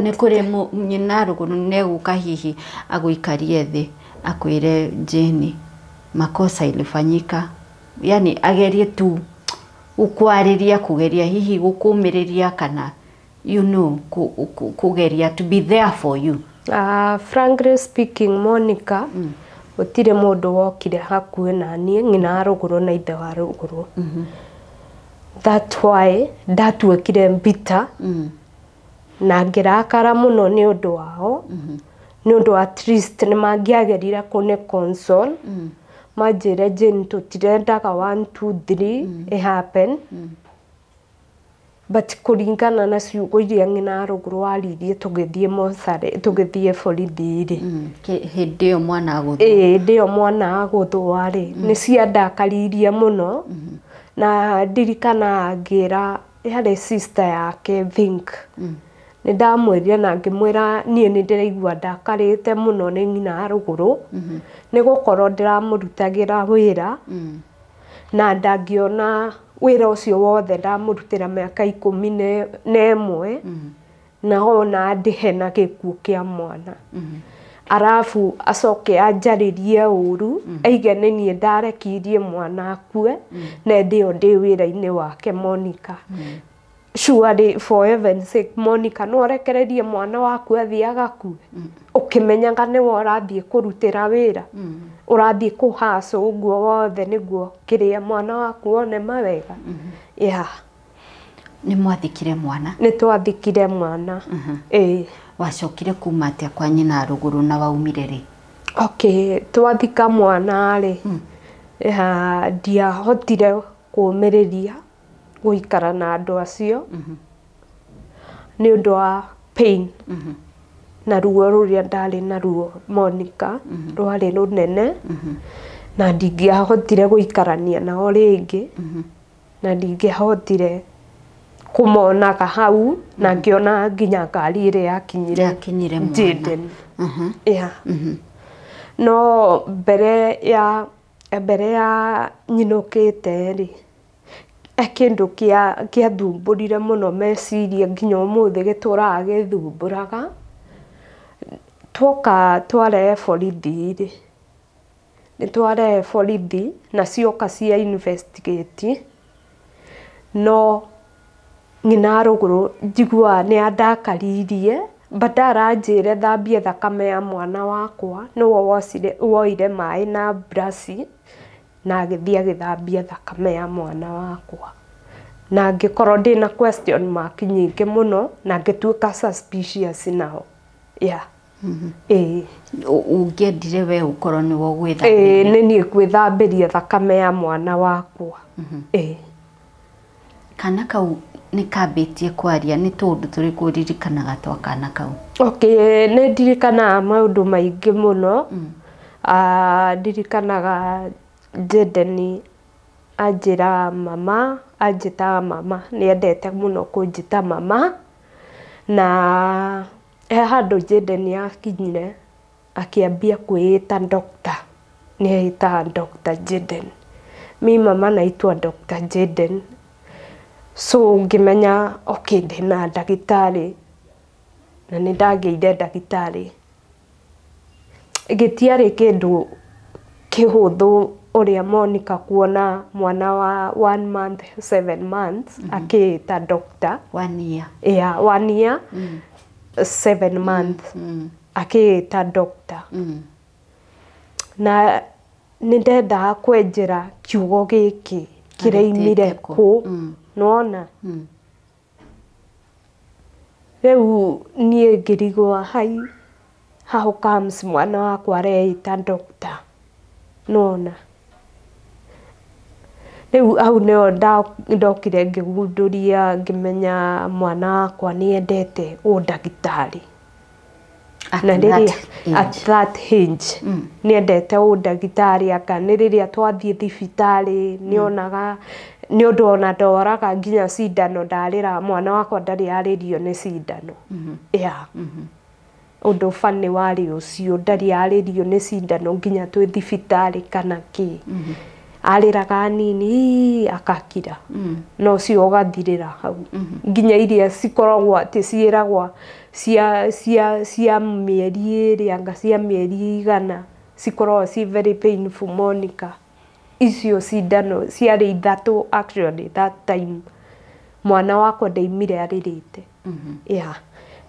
Nĩ kũrĩ nyina rũgũrũ nĩegũka hihi agũikarie thĩ akwĩre Jane makosa ilifanyika, yani agerie tu gũkwarĩria, kũgeria hihi gũkũmĩrĩria kana you know, kũgeria to be there for you. Frankly speaking Monica, gũtirĩ mũndũ wokire hakuhĩ na niĩ, ng'ina wa rũgũrũ na ithe wa rũgũrũ. That's why ndatuĩkire bitter na ngĩrakara mũno nĩ ũndũ wao, nĩ ũndũ at least nĩ mangĩagerire kũnĩ console, manjĩre Jane tũtirendaga 1 2 3 it happen. But kũringana na ciugo iria ng'ina wa rũgũrũ waririe tũgĩthiĩ mocarĩ, tũgĩthiĩ borithi rĩ. Hĩndĩ ĩyo mwana agũthwo. Hĩndĩ ĩyo mwana agũthwo rĩ, nĩ ciandakaririe mũno. Na ndirikana ngĩra yarĩ sister yake think. Nĩ ndamwĩrire na ngĩmwĩra niĩ nĩ ndĩraigua ndakarĩte mũno nĩ ng'ina wa rũgũrũ, nĩ gũkorwo ndĩramũrutagĩra wĩra na ndangĩona wĩra ũcio wothe ndamũrutĩra mĩaka 11 na ona ndĩhe na gĩkuũ kĩa mwana. Arabu acoke anjarĩrie ũru, aige nĩ niĩ ndarekirie mwana akue, na hĩndĩ ĩyo ndĩ wĩra-inĩ wake Monica. Surely for heaven's sake Monica, no ũrekererie mwana waku athiĩ agakue, ũkĩmenyaga nĩwe ũrathiĩ kũrutĩra wĩra, ũrathiĩ kũhaca ũguo wothe nĩguo kĩrĩa mwana waku one mawega. Yeah. Nĩ mwathikire mwana? Nĩ twathikire mwana. Wacokire kuma atĩa kwa nyina rũgũrũ na waumire rĩ? Okay, twathika mwana rĩ, ndiahotire kũũmĩrĩria gũikara na andũ acio nĩ ũndũ wa pain na ruo rũrĩa ndarĩ naruo Monica, rwarĩ rũnene na ndingĩahotire gũikarania nao rĩngĩ na ndingĩahotire kũmonaga hau na ngĩona nginya ngari ĩrĩa yakinyire Jaden. Yeah. No mbere ya nyinũkĩte rĩ, kĩndũ kĩathumbũrire mũno meciria nginya ũmũthĩ gĩtũraga gĩthumbũraga. Twoka twarehe borithi rĩ, nĩ twarehe borithi na cioka cia investigate, no Ng'ina rũgũrũ njiguaga nĩ andakaririe, badala anjĩre thambie thakame ya mwana wakwa, nĩwe woire maĩ na braci na agĩthiĩ agĩthambia thakame ya mwana wakwa. Na ngĩkorwo ndĩna question mark nyingĩ mũno na ngĩtuĩka suspicious nao. Yeah. Ĩĩ. Ũngĩendire we ũkorwo nĩwe Ĩĩ, ũgwĩthambĩria. nĩ niĩ gwĩthambĩria thakame ya mwana wakwa. Ĩĩ. Kana kau nĩ kambĩtie kwaria, nĩ tũũndũ tũrĩkũ ũririkanaga twa kana kau? Okay, nĩ ndirikanaga maũndũ maingĩ mũno. Ndirikanaga Jaden anjĩraga mama, anjĩtaga mama, nĩ endete mũno kũnjĩta mama. Na he handũ Jaden akinyire akĩambia kwĩĩta doctor, nĩ eĩtaga Dr. Jaden. Mi mama naitwa Dr. Jaden. So ngĩmenya okay, ndĩna ndagĩtarĩ, na nĩ ndagĩire ndagĩtarĩ. Gĩtiarĩ kĩndũ kĩhũthũ ũrĩa Monica kuona mwana wa 1 month 7 months akĩĩta doctor. One year. Yeah, 1 year 7 months akĩĩta doctor. Na nĩ ndendaga kwenjera kiugo gĩkĩ kĩraimire Arutĩte kũ? kũ. Nĩwona rĩu niĩ ngĩrigwo, hai, how comes mwana wakwa areĩta doctor? Nĩwona rĩu hau nĩho ndokire ngĩgundũria, ngĩmenya mwana wakwa nĩ endete ũndagĩtarĩ. At Na rĩrĩa that age. At that age nĩ endete ũndagĩtarĩ. Anga nĩ rĩrĩa twathiĩ thibitarĩ nĩonaga, nĩ ũndũ ona ndoraga nginya cindano ndarĩra, mwana wakwa ndarĩ arĩrio nĩ cindano. Yeah, ũndũ bani warĩ ũcio, ndarĩ arĩrio nĩ cindano nginya twĩ thibitarĩ kana kĩ. Arĩraga nini akakira, na ũcio ũgathirĩra hau. Nginya iria cikoragwo atĩ ciĩragwo cia mĩeri 2 anga cia mĩeri 100, cikoragwo ci very painful, Monica. Icio cindano ciarĩ ithatũ actually that time, mwana wakwa ndaimire arĩrĩte. Yeah,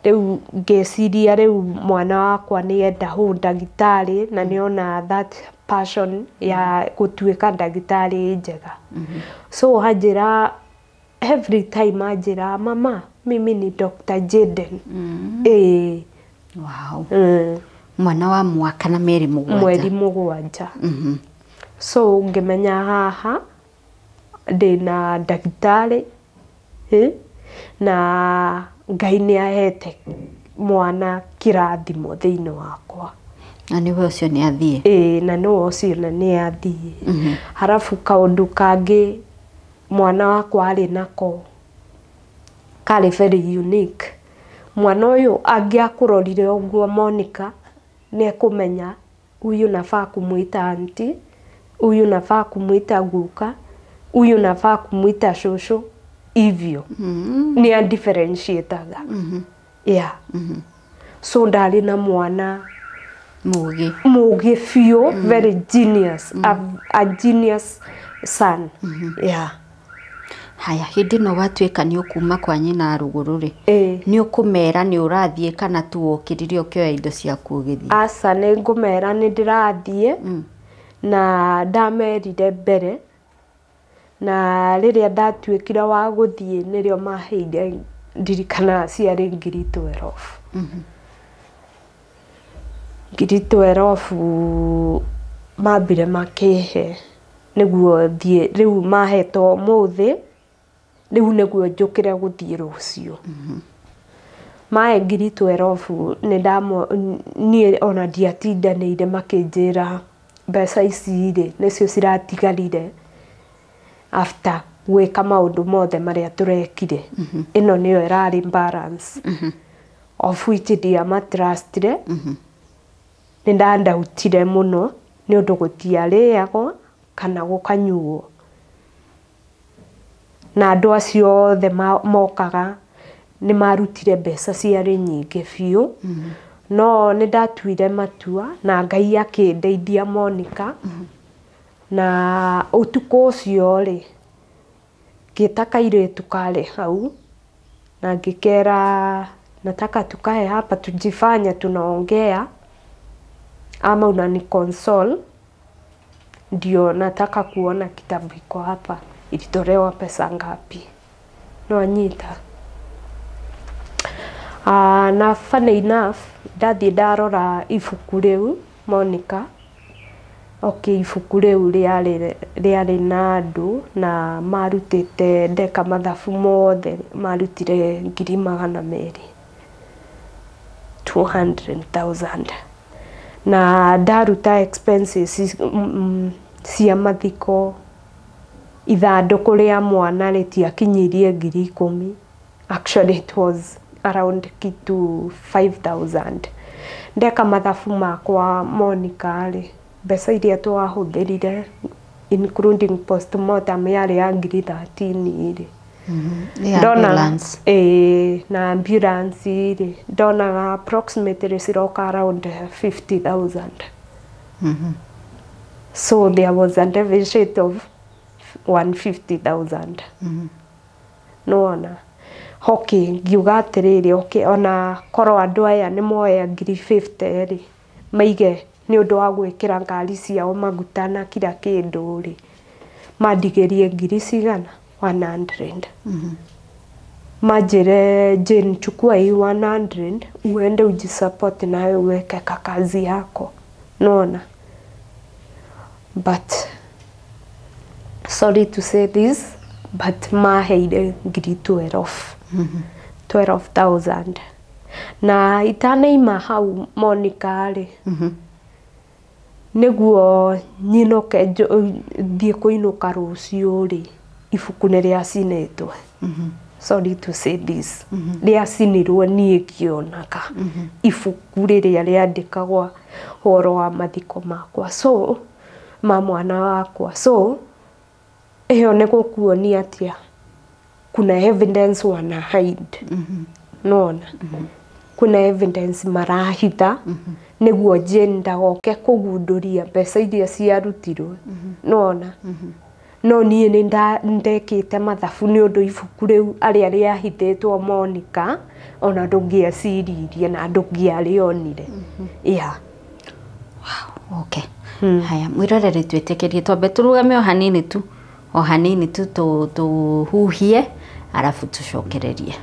rĩu ngĩciria rĩu mwana wakwa nĩ enda hũ ndagĩtarĩ, na nĩona that passion ya gũtuĩka ndagĩtarĩ njega. So anjĩra every time, anjĩra, "Mama, mimi ni Dr. Jaden." Ĩĩ. Wow. Mwana wa mwaka na mĩeri 7. Mweri 7. So ngĩmenya haha ndĩna ndagĩtarĩ, na Ngai nĩ ahete mwana kĩrathimo thĩinĩ wakwa. Na nĩwe ũcio nĩ athiĩ. Ĩĩ, na nĩwe ũcio na nĩ athiĩ. Harabu kaũndũ kangĩ mwana wakwa arĩ nako karĩ very unique. Mwana ũyũ angĩakũrorire ũguo, Monica, nĩ ekũmenya huyu nafaa kumwita auntie, huyu nafaa kumwita guka, huyu nafaa kumwita shosho, hivyo. Nĩ a differentiataga. Yeah, so ndarĩ na mwana Mũgĩ. Mũgĩ biũ, very genius, a genius son. Yeah. Haya, hĩndĩ ĩno watuĩka nĩ ũkuma kwa nyina rũgũrũ rĩ, Ĩĩ. nĩ ũkũmera nĩ ũrathiĩ kana tu wokĩrire ũkĩoya indo ciaku ũgĩthiĩ? Aca, nĩ ngũmera nĩ ndĩrathiĩ. Na ndamerire mbere, na rĩrĩa ndatuĩkire wa gũthiĩ nĩrĩo maheire, ndirikanaga ciarĩ ngiri 12. 12 mambire makĩhe nĩguo thiĩ. Rĩu mahetwo ũmũthĩ, rĩu nĩguo njũkĩre gũthiĩ rũciũ. Mae 12 nĩ ndamo, niĩ ona ndiatindanĩire. Makĩnjĩra mbeca ici rĩ nĩcio ciratigarire after gwĩka maũndũ mothe marĩa tũrekire, ĩno nĩyo ĩrarĩ balance, of which ndiamatrustire. Nĩ ndandautire mũno nĩ ũndũ gũtiarĩagwo kana gũkanyuo, na andũ acio othe mokaga nĩ marutire mbeca ciarĩ nyingĩ biũ. No nĩ ndatuire matua na Ngai akĩndeithia, Monica. Na ũtukũ ũcio rĩ, ngĩta kairĩtu karĩ hau. Na ngĩkera nataka tukae hapa tujifanye tunaongea ama unani console, ndio nataka kuona kitabu iko hapa ilitolewa pesa ngapi. No anyita. Na funny enough ndathi ndarora ibuku rĩu Monica. Okay, ibuku rĩu rĩarĩ na andũ na marutĩte ndeka mathabu mothe marutire 200,000, 200,000, na ndaruta expenses cia mathiko, ithandũkũ rĩa mwana rĩtiakinyirie 10,000. Actually it was around kitu 5,000. Ndeka mathabu makwa Monica rĩ, mbeca iria twahũthĩrire including postmortem yarĩ ya 13,000 rĩ. Ndona na ambulance rĩ, ndonaga approximately ciroka around 50,000. So there was a deficit of 150,000. Nĩwona? Okay, ngiuga atĩrĩrĩ, okay, ona korwo andũ aya nĩ moya 50,000 rĩ, maige nĩ ũndũ wa gwĩkĩra ngari ciao maguta na kila kĩndũ rĩ, mandigĩrie ngiri cigana 100. Manjĩre Jane, chukua hii 100 uende ujisupport nayo uweke kazi yako. Nĩwona? But sorry to say this, but maheire ngiri 12. 12,000. Na itanaima hau Monica rĩ, nĩguo nyinũke thiĩ kũinũka rũciũ rĩ, ibuku nĩ rĩacinĩtwo. Sorry to say this. Rĩacinirwo niĩ ngĩonaga ibuku rĩrĩa rĩandĩkagwo ũhoro wa mathiko makwa, so ma mwana wakwa. So ĩyo nĩ gũkuonia atĩa kuna evidence wana hide. Nĩwona? Kuna evidence marahitha nĩguo Jane ndagoke kũgundũria mbeca iria ciarutirwo. Nĩwona? No niĩ nĩ ndekĩte mathabu nĩ ũndũ ibuku rĩu arĩa rĩahithĩtwo Monica ona ndũngĩeciririe na ndũngĩarĩonire. Yeah. Wow, okay. Haya, mwĩroreri twĩtĩkĩrie twambe tũrũgame o hanini tu tũhuhie arafu tũcokererie.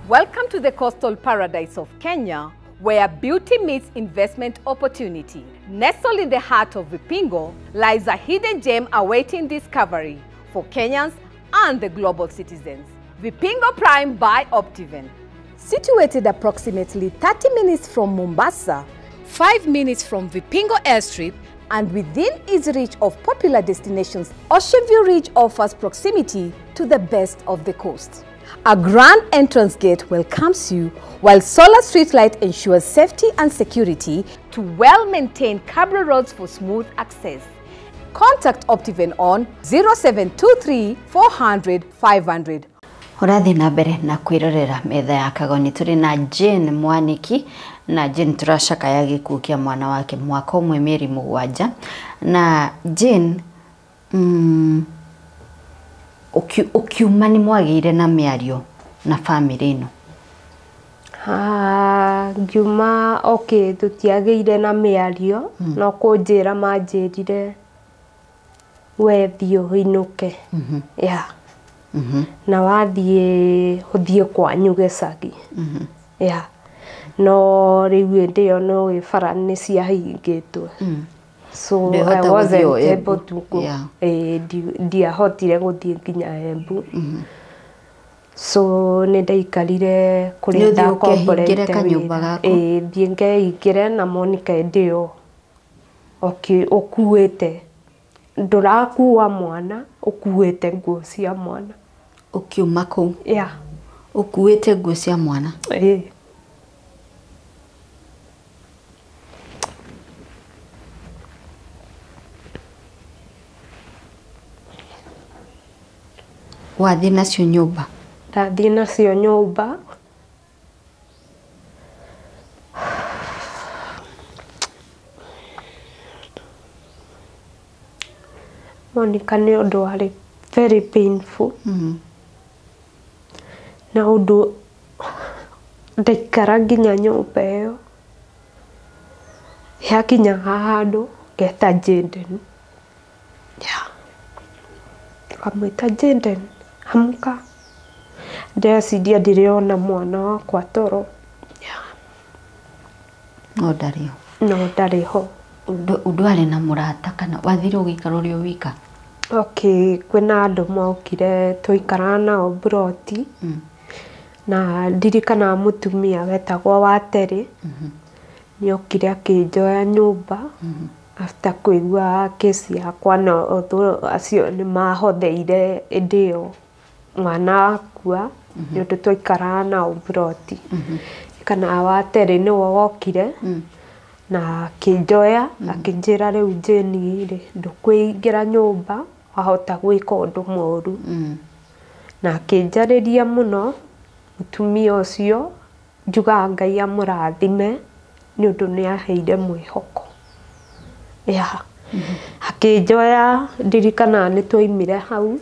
Welcome to the coastal paradise of Kenya, where beauty meets investment opportunity. Nestled in the heart of Vipingo lies a hidden gem awaiting discovery for Kenyans and the global citizens. Vipingo Prime by Optiven. Situated approximately 30 minutes from Mombasa, 5 minutes from Vipingo Airstrip, and within easy reach of popular destinations, Ocean View Ridge offers proximity to the best of the coast. A grand entrance gate welcomes you, while solar streetlight ensures safety and security to well-maintained cabro roads for smooth access. Contact Optiven on 0723 400 500. Ũrathiĩ na mbere na kwĩrorera metha ya Kagoni. Tũrĩ na Jane Mwaniki, na Jane tũracakaya gĩkuũ kĩa mwana wake mwaka ũmwe mĩeri 7. Na Jane, ũkiuma nĩ mwagĩire na mĩario na bamĩrĩ ĩno? Ngiuma, okay, tũtiagĩire na mĩario, no kũnjĩra manjĩrire we thiĩ ũinũke. Yeah. Na wathiĩ ũthiĩ kwanyu gĩcagi. Yeah. No rĩu hĩndĩ ĩyo no bara nĩ ciahingĩtwo. So I wasn't able to go. Ndiahotire gũthiĩ nginya Embu. So nĩ ndaikarire kũrĩa ndakomborete wĩra. Thiĩ ngeingĩre na Monica hĩndĩ ĩyo ũkuĩte, ndũrakua mwana, ũkuĩte nguo cia mwana. Ũkiuma kũu? Yeah. Ũkuĩte nguo cia mwana? Ĩĩ. Wathiĩ nacio nyũmba? Ndathiĩ nacio nyũmba. Monica nĩ ũndũ warĩ Very painful. Na ũndũ ndaikara nginya nyũmba ĩyo yakinyaga handũ ngeta Jaden. Yeah. Ngamwĩta Jaden, amka. Ndĩreciria ndĩrona mwana wakwa toro. Yeah. No ndarĩ ho. No ndarĩ ho. Ndwarĩ na mũrata kana wathire ũgĩikara ũrĩ o wika? Okay, kwĩna andũ mokire twaikaraga nao mburoti. Na ndirikanaga mũtumia wetagwo Waterĩ. Nĩokire akĩnjoya nyũmba after kũigua kesi yakwa, na although acio nĩ mahotheire ĩndĩ ĩyo mwana akua, nĩ ũndũ twaikaraga nao mburoti. Kana Waterĩ nĩwe wokire na akĩnjoya akĩnjĩra rĩu Jane rĩ, ndũkũingĩra nyũmba wahota gwĩka ũndũ mũru. Na akĩnjarĩria mũno mũtumia ũcio, njugaga Ngai amũrathime nĩ ũndũ nĩ aheire mwĩhoko. Yeah. Akĩnjoya, ndirikanaga nĩ twaimire hau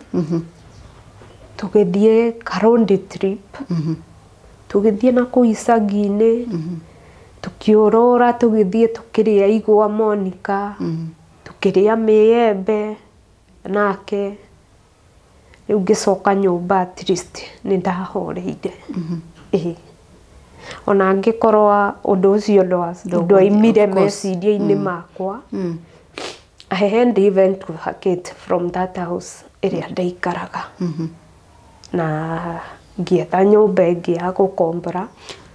tũgĩthiĩ Karundi trip, tũgĩthiĩ na kũu icagi-inĩ, tũkĩũrũra, tũgĩthiĩ tũkĩrĩa igwa Monica, tũkĩrĩa mĩembe nake. Rĩu ngĩcoka nyũmba at least nĩ ndahoreire. Ĩĩ. Ona angĩkorwo ũndũ ũcio ndwaimire Of course. meciria-inĩ makwa, I had even to vacate from that house ĩrĩa ndaikaraga, na ngĩetha nyũmba ĩngĩ ya gũkombora.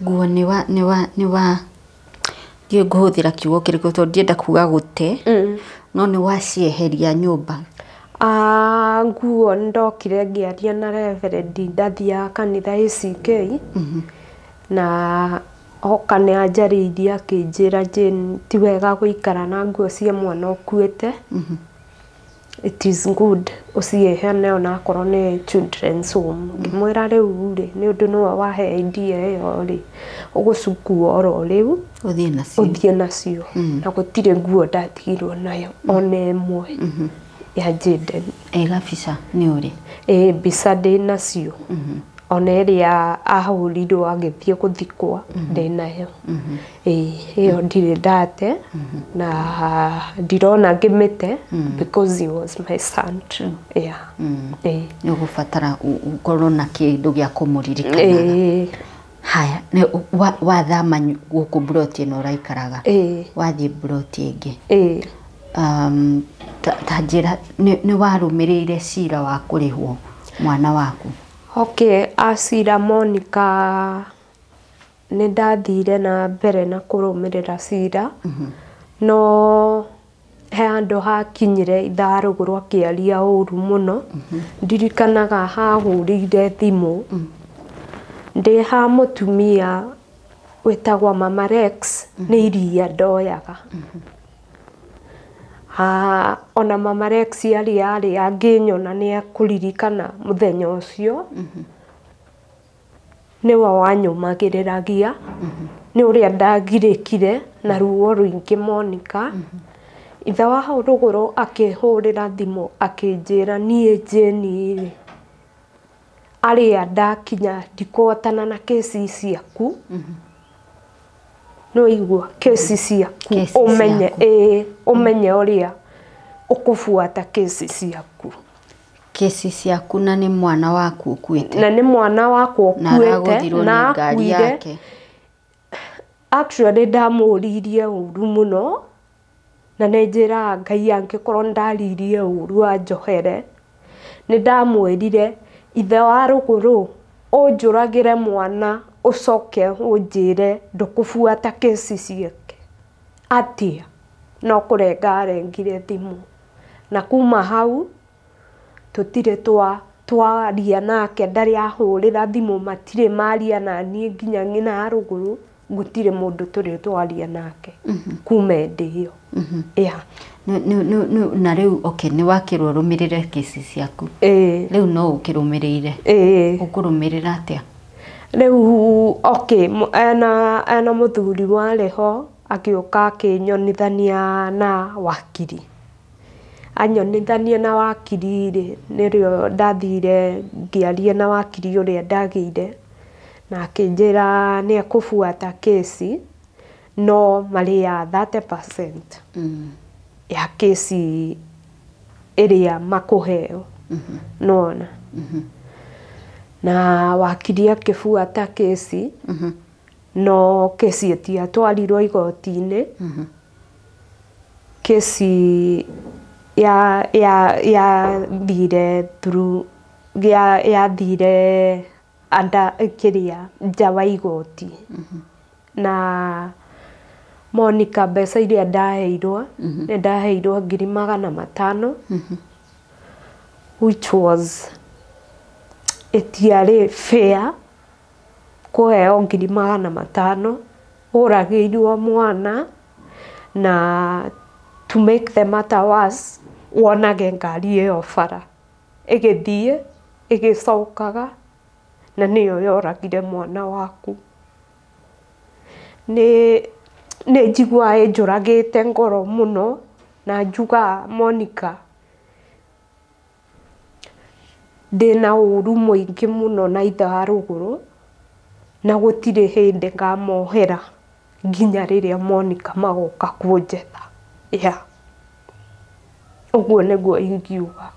Nguo nĩ wa nĩ wa nĩ wa ndiũĩ ngũhũthĩra kiugo kĩrĩkũ tondũ ndienda kuga gũte, no nĩ wacieheria nyũmba? Ah, nguo ndokire ngĩaria na reverend, ndathiaga kanitha ACK, na oka nĩ anjarĩirie akĩnjĩra, Jane, ti wega gũikara na nguo cia mwana ũkuĩte. It is good ũciheane onakorwo nĩ children's home. Ngĩmwĩra rĩu rĩ, nĩ ũndũ nĩwe wahe idea ĩyo rĩ, ũgũcukua oro rĩu ũthiĩ nacio. Ũthiĩ nacio. Na gũtirĩ nguo ndatigirwo nayo ona ĩmwe ya Jaden. Ĩ gabica nĩ ũrĩ? Ĩ, mbica ndĩ nacio, ona ĩrĩa ahũrirwo agĩthiĩ gũthikwo ndĩ nayo. Ĩ, ĩyo ndirĩ ndate na ndirona ngĩmĩte because he was my son. Yeah. Ĩ. Nĩ ũgũbatara ũkorwo na kĩndũ gĩa kũmũririkanaga. Ĩ. Haya, nĩ wathama gũkũ mburoti ĩno ũraikaraga, Ĩ. wathiĩ mburoti ĩngĩ, Ĩ. Ta njĩra nĩ warũmĩrĩire cira wa kũrĩhwo mwana waku? Okay, acira Monica, nĩ ndathire na mbere na kũrũmĩrĩra cira, no he handũ hakinyire ithaa rũgũrũ akĩaria ũru mũno. Ndirikanaga hahũrĩire thimũ ndĩ ha mũtumia wĩtagwo Mama Rex, nĩ iria ndoyaga. Ha, ona Mama Rex arĩa arĩ angĩnyona nĩ ekũririkana mũthenya ũcio, nĩwe wanyũmagĩrĩragia nĩ ũrĩa ndagirĩkire na ruo rũingĩ Monica. Ithe wa hau rũgũrũ akĩhũrĩra thimũ akĩnjĩra, niĩ Jane rĩ, arĩa ndakinya ndikũhotana na kesi ciaku, no igua kesi ciaku. Kesi ũmenye ciaku. Ĩĩ, ũmenye ũrĩa ũkũbuata kesi ciaku. Kesi ciaku, na nĩ mwana waku ũkuĩte. Na nĩ mwana wakwa na ũkuĩte aragũthirwo na nĩ ngari akuire. yake. Actually ndamũririe ũru mũno, na nĩ njĩraga Ngai angĩkorwo ndaririe ũru anjohere. Nĩ ndamwĩrire, ithe wa rũgũrũ, ũnjũragĩre mwana ũcoke ũnjĩre ndũkũbuata kesi ciake atĩa? No kũrenga arengire thimũ, na kuma hau tũtirĩ twaria nake, ndarĩ ahũrĩra thimũ, matirĩ maria na niĩ nginya ng'ina ya rũgũrũ, gũtirĩ mũndũ tũrĩ twaria nake kuma hĩndĩ ĩyo. Yeah. Na rĩu okay, nĩ wakĩrwo ũrũmĩrĩre kesi ciaku. Ĩĩ. Rĩu no ũkĩrũmĩrĩire? Ĩĩ. Ũkũrũmĩrĩra atĩa? Rĩu okay, ena mũthuri warĩ ho akĩũka akĩnyonithania na wakiri. Anyonithanie na wakiri rĩ, nĩrĩo ndathire ngĩaria na wakiri ũrĩa ndagĩire, na akĩnjĩra nĩ ekũbuata kĩci no marĩaga 30% ya kĩci ĩrĩa makũheo. Nĩwona? Na wakiri akĩbuata kĩci, no kĩci ĩtiatwarirwo igoti-inĩ. Kĩci yathire through yathire under kĩrĩa nja wa igoti. Na Monica, mbeca iria ndaheirwo, nĩ ndaheirwo 500,000, which was ĩtiarĩ fair kũheo 500,000 ũragĩirwo mwana. Na to make the matter worse, wonage ngari ĩyo bara ĩgĩthiĩ ĩgĩcokaga na nĩyo yoragire mwana waku. Nĩ njiguaga ĩnjũragĩte ngoro mũno, na njugaga, Monica, ndĩna ũru mũingĩ mũno na ithe wa rũgũrũ, na gũtirĩ hĩndĩ ngamohera nginya rĩrĩa Monica magoka kũnjetha. Yeah. Ũguo nĩguo ingiuga.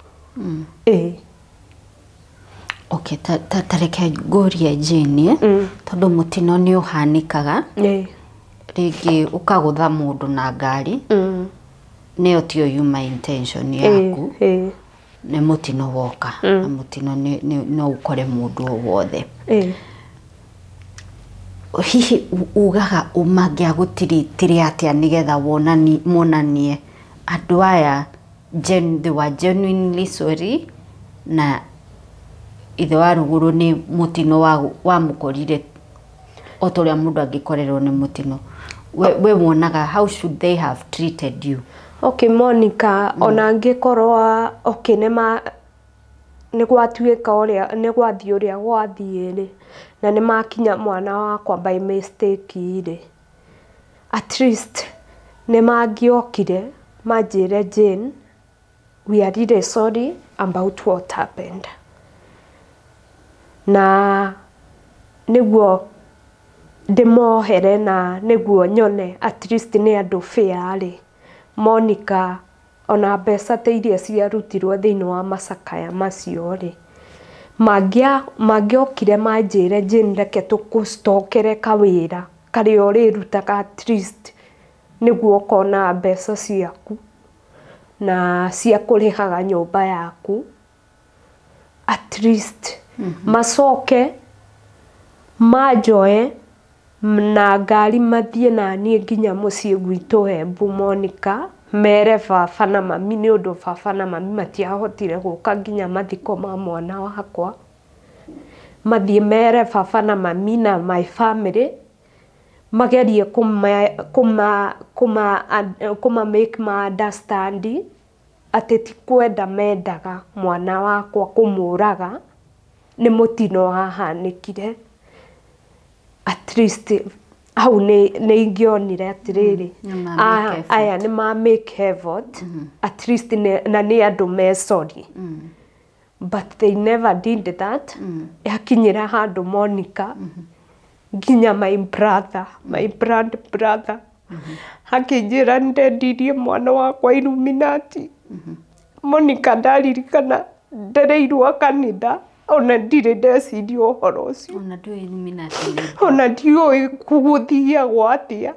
Ĩĩ. Okay, ta reke ngũrie Jane, tondũ mũtino nĩ ũhanĩkaga, rĩngĩ ũkagũtha mũndũ na ngari, nĩyo tiyo yuma intention yaku, nĩ mũtino woka, na mũtino no ũkore mũndũ o wothe. Hihi ugaga mangĩagũtiritire atĩa nĩgetha monanie andũ aya they were genuinely sorry, na ithe wa rũgũrũ nĩ mũtino wamũkorire o ta ũrĩa mũndũ angĩkorerwo nĩ mũtino. We wonaga how should they have treated you? Okay, Monica, ona angĩkorwo okay, nĩ gwatuĩka ũrĩa nĩ gwathiĩ ũrĩa gwathiĩ rĩ, na nĩ makinya mwana wakwa by mistake rĩ, at least nĩ mangĩokire manjĩre, "Jane, we are really sorry about what happened," na nĩguo ndĩmohere na nĩguo nyone at least nĩ andũ fair rĩ. Monica, ona mbeca ta iria ciarutirwo thĩinĩ wa macakaya macio rĩ, mangĩokire manjĩre, "Jane, reke tũkũcitokere kawĩra karĩa ũrĩrutaga at least nĩguo ũkona mbeca ciaku na cia kũrĩhaga nyũmba yaku," at least macoke manjoe na ngari mathiĩ naniĩ nginya mũciĩ gwitũ Embu, Monica, mere baba na mami, nĩ ũndũ baba na mami matiahotire gũka nginya mathiko ma mwana wakwa. Mathiĩ mere baba na mami na my family, magerie kũma make ma understand atĩ ti kwenda mendaga mwana wakwa kũmũraga, nĩ mũtino wahanĩkire. At least hau nĩ ingĩonire atĩrĩrĩ, aya nĩ ma make effort at least, na nĩ andũ me sorry, but they never did that. Yakinyĩra handũ, Monica, nginya my brother, my blood brother, akĩnjĩra ndendirie mwana wakwa Illuminati. Monica, ndaririkana ndereirwo kanitha, ona ndirĩ ndeciria ũhoro ũcio. Ona ndũĩ Illuminati nĩ Ona ndiũĩ gũthiagwo atĩa,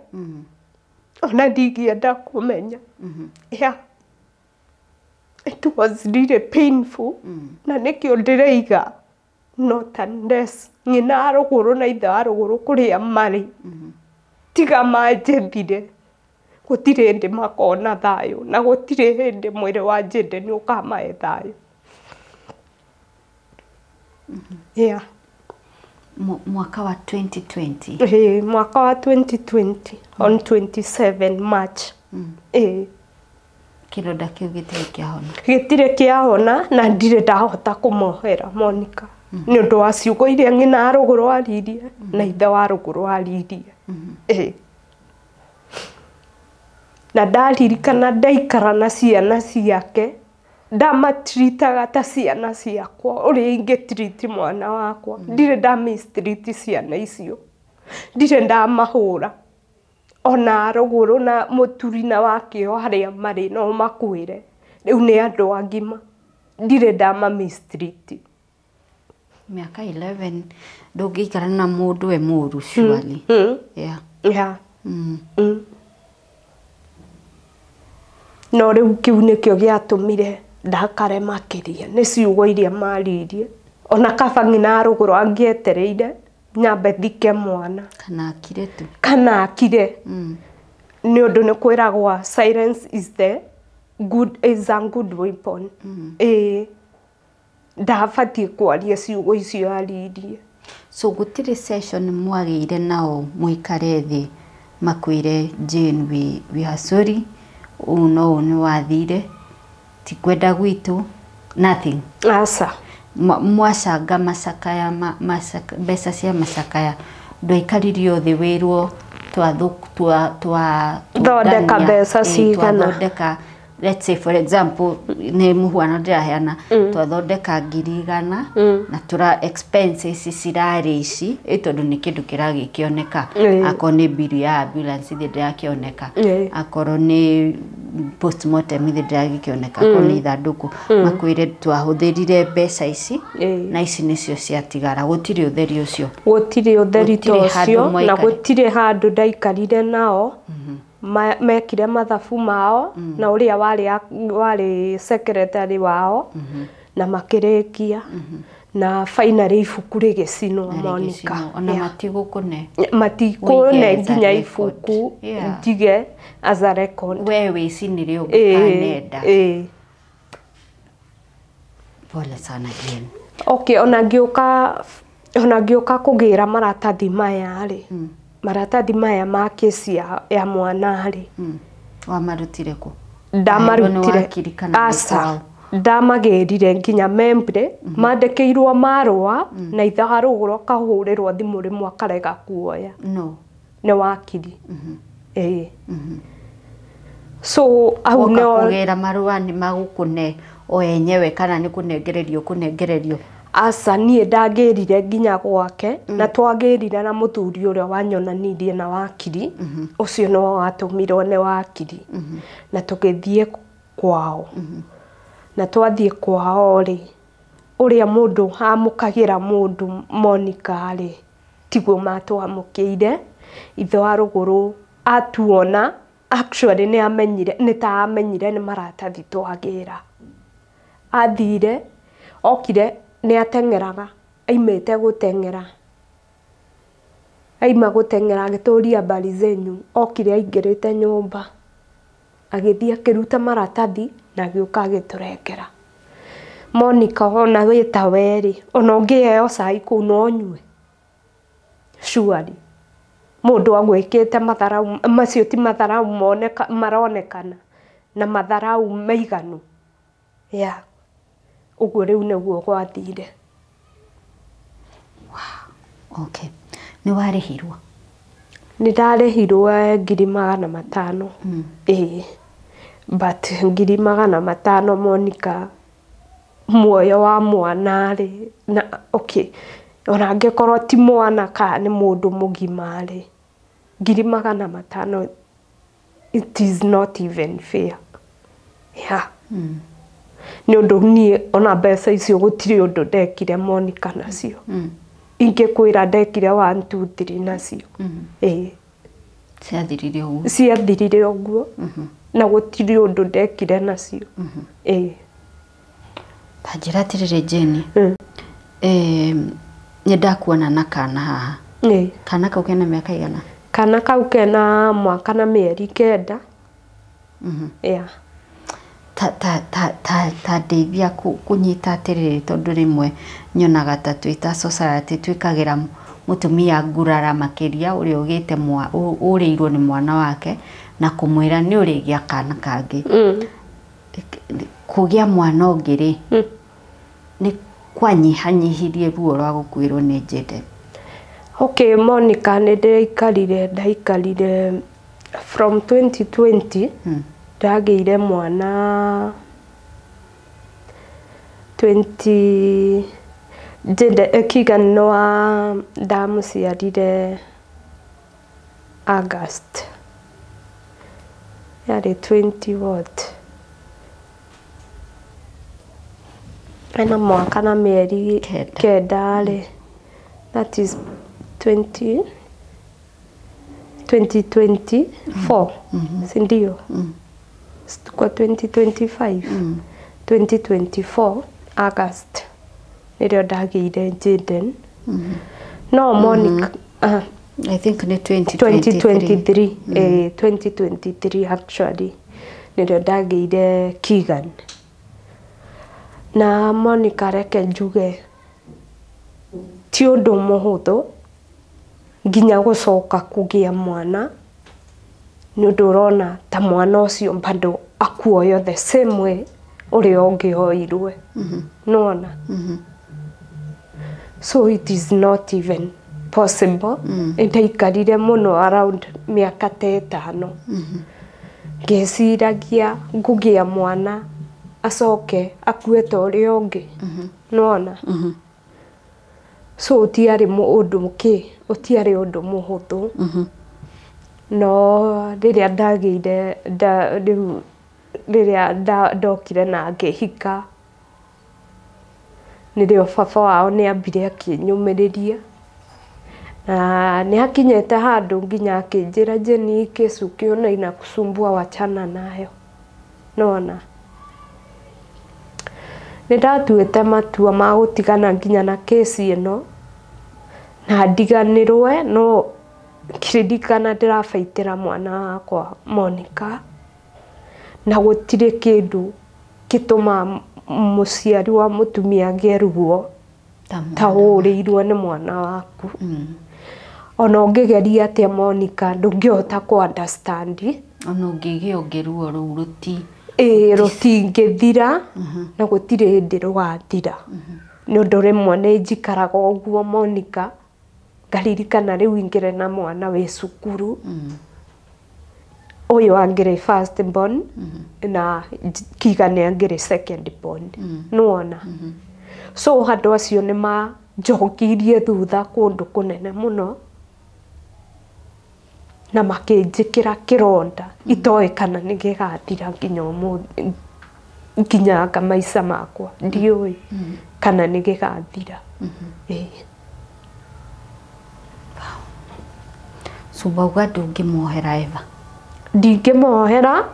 ona ndingĩenda kũmenya. Yeah. It was really painful, na nĩkĩo ndĩraiga not unless ng'ina wa rũgũrũ na ithe wa rũgũrũ kũrĩa marĩ tiga manjethire, gũtirĩ hĩndĩ makona thayũ, na gũtirĩ hĩndĩ mwĩrĩ wa Jayden ũkamahe thayũ. Yeah. Mwaka wa 2020? Ĩĩ, mwaka wa 2020 on 27 March. Ĩĩ. Kĩronda kĩu gĩtirĩ kĩahona? Gĩtirĩ kĩahona, na ndirĩ ndahota kũmohera, Monica, nĩ ũndũ wa ciugo iria ng'ina wa rũgũrũ aririe na ithe wa rũgũrũ aririe. Ĩĩ. Na ndaririkana ndaikara na ciana ciake ndamatritaga ta ciana ciakwa ũrĩa ingĩtriti mwana wakwa. Ndirĩ ndamistreat ciana icio, ndirĩ ndamahũra ona rũgũrũ na mũturi na wakĩo harĩa marĩ no makwĩre rĩu nĩ andũ agima, ndirĩ ndamamistreat. Mĩaka 11 ndũngĩikara na mũndũ e mũru surely. Yeah. Yeah. No rĩu kĩu nĩkĩo gĩatũmire ndakare makĩria nĩ ciugo iria maririe. Ona kaba ng'ina rũgũrũ angĩetereire nyambe thike mwana kana akire tu, kana akire. Nĩ ũndũ nĩ kwĩragwa silence is the good, is a good weapon. Ĩĩ ndabatiĩ kwaria ciugo icio aririe. So gũtirĩ session mwagĩire nao mũikare thĩ makwĩre Jane we are sorry, ũũ no ũũ nĩ wathire, ti kwenda gwitũ, nothing. Aca. Mwacanga macakaya mbeca cia macakaya ndwaikaririo thĩ wĩrwo thondeka mbeca cigana, twathondeka, let's say for example nĩ mũhuano ndĩraheana, twathondeka 100,000 na tũra expenses cirarĩ ici tondũ nĩ kĩndũ kĩragĩkĩoneka, akorwo nĩ bill ya ambulance ithĩ ndĩrakĩoneka, akorwo nĩ postmortem ithĩ ndĩragĩkĩoneka, akorwo nĩ ithandũkũ, makwĩre twahũthĩrire mbeca ici na ici nĩcio ciatigara. Gũtirĩ ũtheri ũcio, gũtirĩ ũtheri ta ũcio, na gũtirĩ handũ ndaikarire nao. Mekire mathabu mao na ũrĩa warĩ secretary wao na makĩrĩkia na finally ibuku rĩgĩcinwo Monica. Ona matigũkũne, matikũne nginya ibuku njige as a record. We wĩcinire ũngĩkanenda. Pole sana Jane. Okay, ona ngĩũka kũgĩra maratathi maya rĩ, maratathi maya ma kesi ya mwana rĩ, wamarutire kũ? Ndamarutire aca, ndamagĩrire nginya membre mandĩkĩirwo marũa na ithaa rũgũrũ akahũrĩrwo thimũ rĩmwe akarega kuoya. No nĩ wakiri. Ĩĩ. So hau nĩo kũgĩra marũa nĩ magũkũne o enyewe kana nĩ kũnengererio kũnengererio? Aca, niĩ ndagĩrire nginya gwake na twagĩrire na mũthuri ũrĩa wanyonanirie na wakiri ũcio nĩwe watũmirwo nĩ wakiri na tũgĩthiĩ kwao. Na twathiĩ kwao rĩ, ũrĩa mũndũ amũkagĩra mũndũ Monica rĩ, tiguo matwamũkĩire. Ithe wa rũgũrũ atuona actually nĩ amenyire, nĩ ta amenyire nĩ maratathi twagĩra. Athire okire nĩ ateng'eraga, aimĩte gũteng'era, aima gũteng'era agĩtũria habari zenyu, okire aingĩrĩte nyũmba agĩthiĩ akĩruta maratathi na agĩũka agĩtũrengera. Monica ona wĩ ta we rĩ, ona ũngĩheo cai kũu no ũnyue surely. Mũndũ agwĩkĩte matharau macio ti matharau maronekana na matharau maiganu. Yeah. Ũguo rĩu nĩguo gwathire. Wow. Okay. Nĩ warĩhirwo? Nĩ ndarĩhirwo 500,000. Ĩĩ. But 500,000 Monica, muoyo wa mwana rĩ, na okay, ona angĩkorwo ti mwana kana nĩ mũndũ mũgima rĩ, 500,000 it is not even fair. Yeah. Nĩ ũndũ niĩ ona mbeca icio gũtirĩ ũndũ ndekire Monica nacio. Ingĩkwĩra ndekire 1 2 3 nacio. Ĩĩ. Ciathirire ũguo? Ciathirire ũguo. Na gũtirĩ ũndũ ndekire nacio. Ĩĩ. Ta njĩra atĩrĩrĩ Jane. Nĩ ndakuona na kana haha. Ĩĩ. Kana kau kena mĩaka igana? Kana kau kena mwaka na mĩeri 9. Yeah. Ta ndeithia kũnyita atĩrĩrĩ, tondũ rĩmwe nyonaga ta twĩ ta society twĩkagĩra mũtumia ngurara makĩria ũrĩa ũgĩte ũrĩirwo nĩ mwana wake na kũmwĩra nĩ ũrĩgĩa kana kangĩ. Kũgĩa mwana ũngĩ rĩ, nĩ kwanyihanyihirie ruo rwa gũkuĩrwo nĩ Jayden? Okay, Monica, nĩ ndĩraikarire, ndaikarire From 2020 ndagĩire mwana 20 Jade Keegan no ndamũciarire August yarĩ 20 what ena mwaka na mĩeri kenda rĩ, that is 20 2024 si ndio? Kwa 2025 2024 August nĩrĩo ndagĩire Jaden. No Monica I think ni 2023. 2023 actually nĩrĩo ndagĩire Keegan. Na Monica reke njuge ti ũndũ mũhũthũ nginya gũcoka kũgĩa mwana nĩ ũndũ ũrona ta mwana ũcio bado akuoyo the same way ũrĩa ũngĩ oirwe. Nĩwona? So it is not even possible. Ndaikarire mũno around mĩaka ta ĩtano ngĩciragia ngũgĩa mwana acoke akue ta ũrĩa ũngĩ. Nĩwona? So ũtiarĩ ũndũ kĩ ũtiarĩ ũndũ mũhũthũ. No rĩrĩa ndagĩire rĩu rĩrĩa ndokire na ngĩhika nĩrĩo baba wao nĩambire akĩnyũmĩrĩria na nĩakinyĩte handũ nginya akĩnjĩra Jane, kesi ukiona inakusumbua wachana nayo. Nĩwona? Nĩndatuĩte matua ma gũtigana nginya na kesi ĩno na ndiganĩrwe, no ngĩririkana ndĩrabaitĩra mwana wakwa Monica na gũtirĩ kĩndũ gĩtũma mũciari wa mũtumia agĩe ruo ta ũrĩirwo nĩ mwana waku. Ona ũngĩgeria atĩa Monica ndũngĩhota kũ understand. Ona ũngĩgĩa ũngĩ ruo rũu rũtingĩthira na gũtirĩ hĩndĩ rũgathira. Nĩ ũndũ rĩmwe nĩ njikaraga ũguo Monica ngaririkana rĩu ingĩre na mwana wĩ cukuru ũyũ angĩrĩ first born na Keegan angĩrĩ second born. Nĩwona? So andũ acio nĩ manjokirie thutha kũndũ kũnene mũno na makĩnjĩkĩra kĩronda itoĩ kana nĩ gĩgathira nginya ũmũthĩ nginya anga maica makwa ndiũĩ kana nĩ gĩgathira. So wauga ndũngĩmuohera Eva? Ndingĩmohera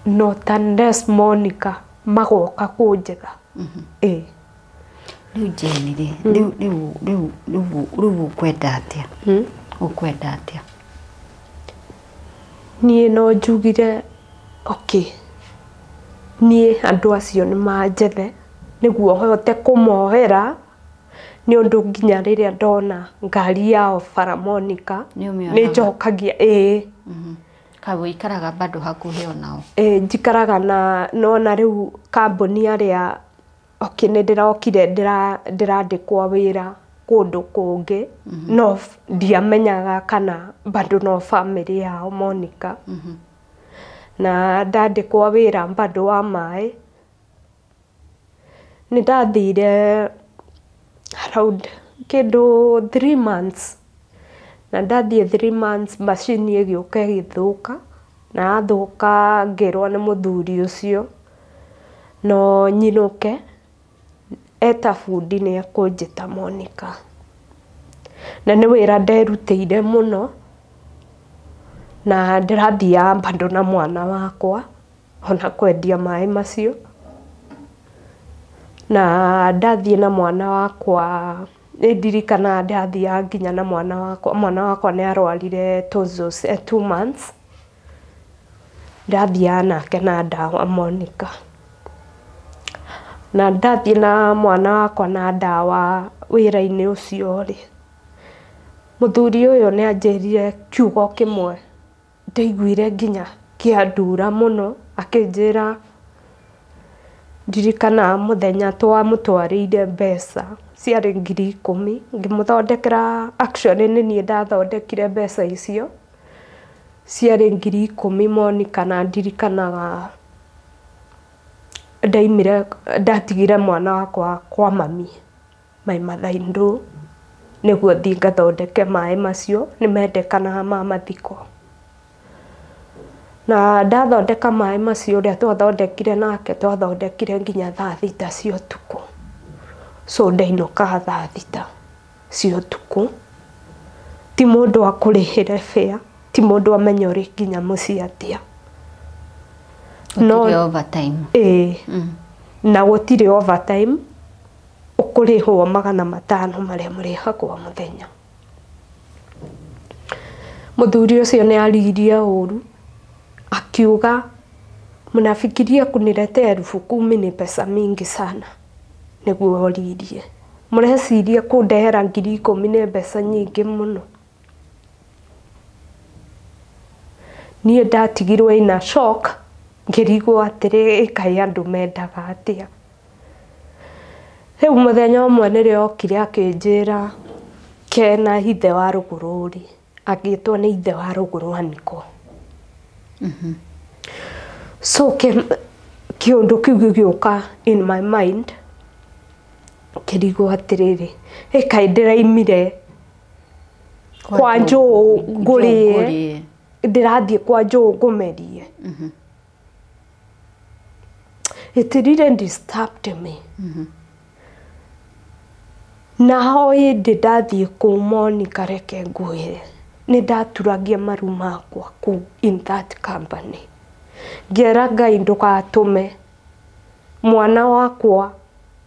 not unless Monica magoka kũnjetha. Rĩu Jane rĩ, rĩu rĩu rĩu rĩu rĩu ũkwenda atĩa? Ũkwenda atĩa? Niĩ no njugire okay, niĩ andũ acio nĩ manjethe nĩguo hote kũmohera nĩ ũndũ nginya rĩrĩa ndona ngari yao bara Monica nĩ njokagia. Kaĩ ũikaraga bado hakuhĩ onao? Njikaraga na nona rĩu kambuni arĩa okay nĩ ndĩrokire ndĩrandĩkwo wĩra kũndũ kũngĩ no ndiamenyaga kana bado no family yao Monica. Na ndandĩkwo wĩra bado wa maĩ nĩ ndathire around kĩndũ 3 months na ndathiĩ 3 months macini ĩgĩũka ĩgĩthũka na yathũka ngĩrwo nĩ mũthuri ũcio no nyinũke eta bundi nĩ ekũnjĩta Monica. Na nĩ wĩra nderutĩire mũno na ndĩrathiaga bado na mwana wakwa ona kwendia maĩ macio na ndathiĩ na mwana wakwa nĩ ndirikanaga ndathiaga nginya na mwana wakwa. Mwana wakwa nĩ arwarire tonsils 2 months ndathiaga nake na ndawa Monica. Na ndathiĩ na mwana wakwa na ndawa wĩra-inĩ ũcio rĩ, mũthuri ũyũ nĩ anjĩrire kiugo kĩmwe ndaiguire nginya kĩandura mũno akĩnjĩra ndirikanaga mũthenya twamũtwarĩire mbeca ciarĩ 10,000 ngĩmũthondekera actually nĩ niĩ ndathondekire mbeca icio Ciarĩ 10,000 Monica, na ndirikanaga ndaimire ndatigire mwana wakwa kwa mami, my mother in law, nĩguo thiĩ ngathondeke maĩ macio nĩ mendekanaga ma mathiko. Na ndathondeka maĩ macio ũrĩa twathondekire nake, twathondekire nginya thaa 6 cia ũtukũ. So ndainũkaga thaa 6 cia ũtukũ. Ti mũndũ akũrĩhĩre fare, ti mũndũ amenya ũrĩ nginya mũciĩ atĩa. No overtime. Ĩĩ. Na gũtirĩ overtime, ũkũrĩhwo 500 marĩa mũrĩhagwo mũthenya. Mũthuri ũcio nĩ aririe ũru, akiuga mnafikiria kuniletea 10,000 ni pesa mingi sana. Nĩguo oririe. Mũreciria kũndehera 10,000 nĩ mbeca nyingĩ mũno. Niĩ ndatigirwo ina shock, ngĩrigwo atĩrĩ ĩkaĩ andũ mendaga atĩa. Rĩu mũthenya ũmwe nĩrĩo okire akĩnjĩra kena ithe wa rũgũrũ rĩ, agĩtwo nĩ ithe wa rũgũrũ Aniko. So kĩũndũ kĩu gĩgĩũka in my mind, ngĩrigwo atĩrĩrĩ, ĩkaĩ ndĩraimire kwa njũũ ngũrĩe, ndĩrathiĩ kwa njũũ ngũmerie. It didn't disturb me. Na ho hĩndĩ ndathiĩ kũu Monica, reke ngwĩre, nĩ ndaturagia maru makwa kũu in that company. Ngĩra Ngai ndũgatũme mwana wakwa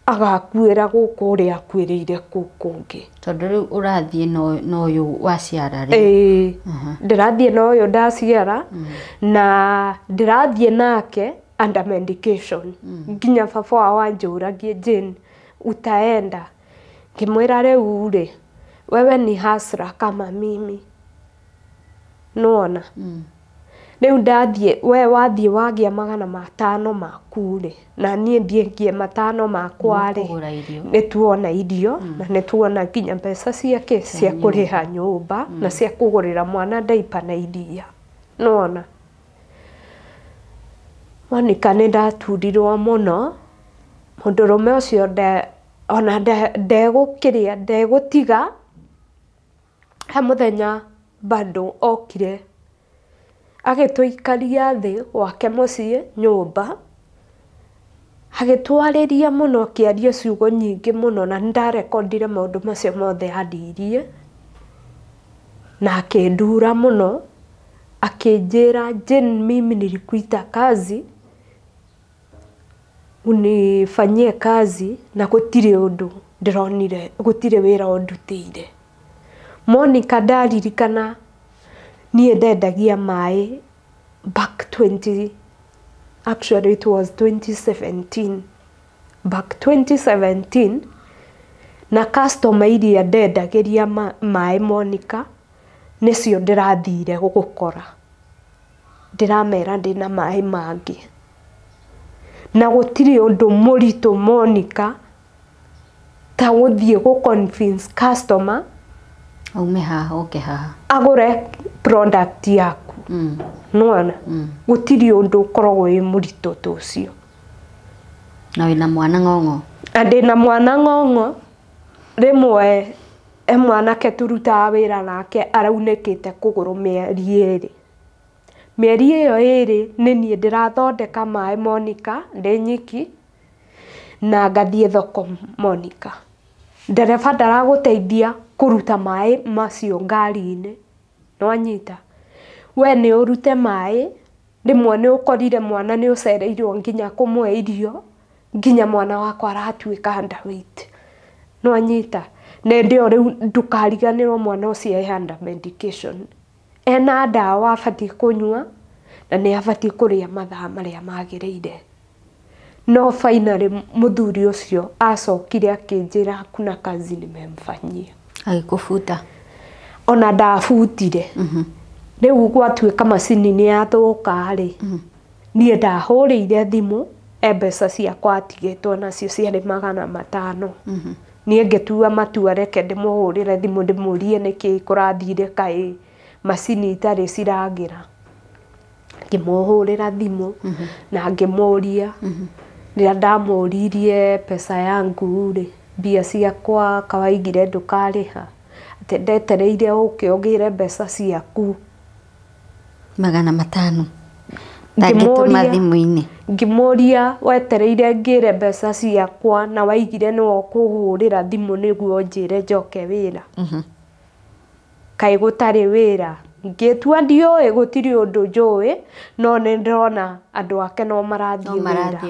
agakuĩra gũkũ ũrĩa akuĩrĩire kũu kũngĩ. Tondũ rĩu ũrathiĩ na ũyũ waciara rĩ. Ĩĩ, ndĩrathiĩ na ũyũ ndaciara, na ndĩrathiĩ nake under medication. Nginya baba wao anjũragie, Jane, utaenda? Ngĩmwĩra rĩu rĩ, wewe ni hasra kama mimi. Nĩwona? Rĩu ndathiĩ, we wathiĩ wagĩa 500 maku rĩ, na niĩ thiĩ ngĩe 500 makwa rĩ, nĩ tuona irio, na nĩ tuona nginya mbeca ciake cia kũrĩha nyũmba, na cia kũgũrĩra mwana diaper na iria. Nĩwona? Monica, nĩ ndaturirwo mũno. Mũndũrũme ũcio ona ndegũkĩrĩa, ndegũtiga. He mũthenya bado okire agĩtũikaria thĩ gwake mũciĩ nyũmba, agĩtwarĩria mũno, akĩaria ciugo nyingĩ mũno, na nĩndarekondire maũndũ macio mothe andirie, na akĩndura mũno, akĩnjĩra Jane, mimi nilikuita kazi unifanyie kazi, na gũtirĩ ũndũ ndĩronire, gũtirĩ wĩra ũndutĩire. Monica, ndaririkana niĩ ndendagia maĩ back 20, actually it was 2017, back 2017, na customer iria ndendagĩria maĩ Monica nĩcio ndĩrathire gũkora, ndĩramera ndĩna maĩ mangĩ, na gũtirĩ ũndũ mũritũ Monica ta gũthiĩ gũ convince customer aume haha oke haha agũre product yaku. Nĩwona? Gũtirĩ ũndũ ũkoragwo wĩ mũritũ ta ũcio. Na wĩna mwana ng'ong'o. Na ndĩna mwana ng'ong'o. Rĩmwe he mwanake tũrutaga wĩra nake araunĩkĩte kũgũrũ mĩeri 2. Mĩeri ĩyo 2 nĩ niĩ ndĩrathondeka maĩ Monica ndĩ nyiki, na ngathiĩ thoko Monica. Ndereba ndaragũteithia kũruta maĩ macio ngari-inĩ. Nĩwanyita? We nĩ ũrute maĩ, rĩmwe nĩ ũkorire mwana nĩ ũcereirwo nginya kũmũhe irio, nginya mwana wakwa aratuĩka underweight. Nĩwanyita? Na hĩndĩ ĩyo rĩu ndũkariganĩrwo mwana ũcio e under medication. Ena ndawa abatiĩ kũnyua, na nĩ abatiĩ kũrĩa mathaa marĩa magĩrĩire. No finally mũthuri ũcio acokire akĩnjĩra hakuna kazi nimemfanyia. Agĩkũbuta? Ona ndabutire. Rĩu gwatuĩka macini nĩ yathũka rĩ, niĩ ndahũrĩire thimũ, e mbeca ciakwa atigĩtwo nacio ciarĩ 500. Niĩ ngĩtua matua reke ndĩmũhũrĩre thimũ ndĩmũrie nĩkĩ kũrathire kaĩ macini itarĩ ciragĩra. Ngĩmũhũrĩra thimũ na ngĩmũria. Rĩrĩa ndamũririe pesa yangu rĩ, mbia ciakwa kawaigire ndũkarĩha, atĩ ndetereire ũke ũgĩre mbeca ciaku. 500 ndangĩtũma thimũ-inĩ. Ngĩmũria wetereire ngĩre mbeca ciakwa na waigire nĩwe ũkũhũrĩra thimũ nĩguo ũnjĩre njoke wĩra. Kaĩ gũtarĩ wĩra? Ngĩtua ndiũĩ, gũtirĩ ũndũ njũĩ, no nĩ ndĩrona andũ ake no marathiĩ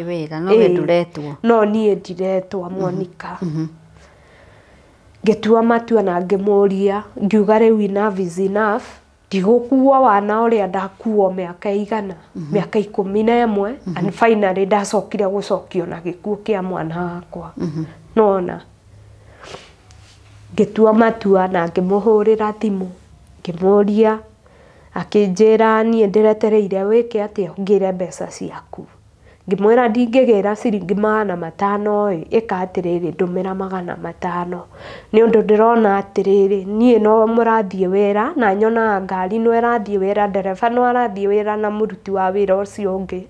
wĩra, no we ndũretwo. No niĩ ndiretwo Monica. Ngĩtua matua na ngĩmũria, ngiuga rĩu enough is enough. Ndigũkua wana ũrĩa ndakuo mĩaka igana, mĩaka 11, and finally ndacokire gũcokio na gĩkuũ kĩa mwana wakwa. Nona ngĩtua matua na ngĩmũhũrĩra thimũ, ngĩmũria, akĩnjĩra niĩ ndĩretereire wĩke atĩa, ngĩre mbeca ciaku. Ngĩmwĩra ndingĩgĩra ciringi 500 ĩ, ĩka atĩrĩrĩ, ndũmĩra 500. Nĩ ũndũ ndĩrona atĩrĩrĩ, niĩ no mũrathiĩ wĩra na nyonaga ngari no ĩrathiĩ wĩra, ndereba no arathiĩ wĩra na mũruti wa wĩra ũcio ũngĩ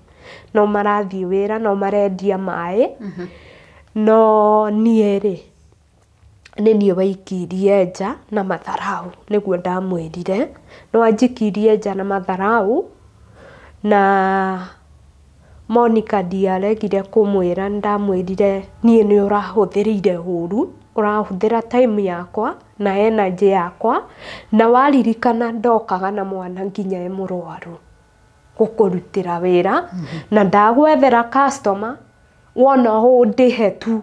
no marathiĩ wĩra, no marendia maĩ. No niĩ rĩ, nĩ niĩ waikirie nja na matharau, nĩguo ndamwĩrire. No anjikirie nja na matharau, na Monica ndiaregire kũmwĩra, ndamwĩrire niĩ nĩ ũrahũthĩrire ũru, ũrahũthĩra time yakwa na energy yakwa, na waririkana ndokaga na mwana nginya e mũrwaru gũkũrutĩra wĩra, na ndagwethera customer wona ũndĩhe tu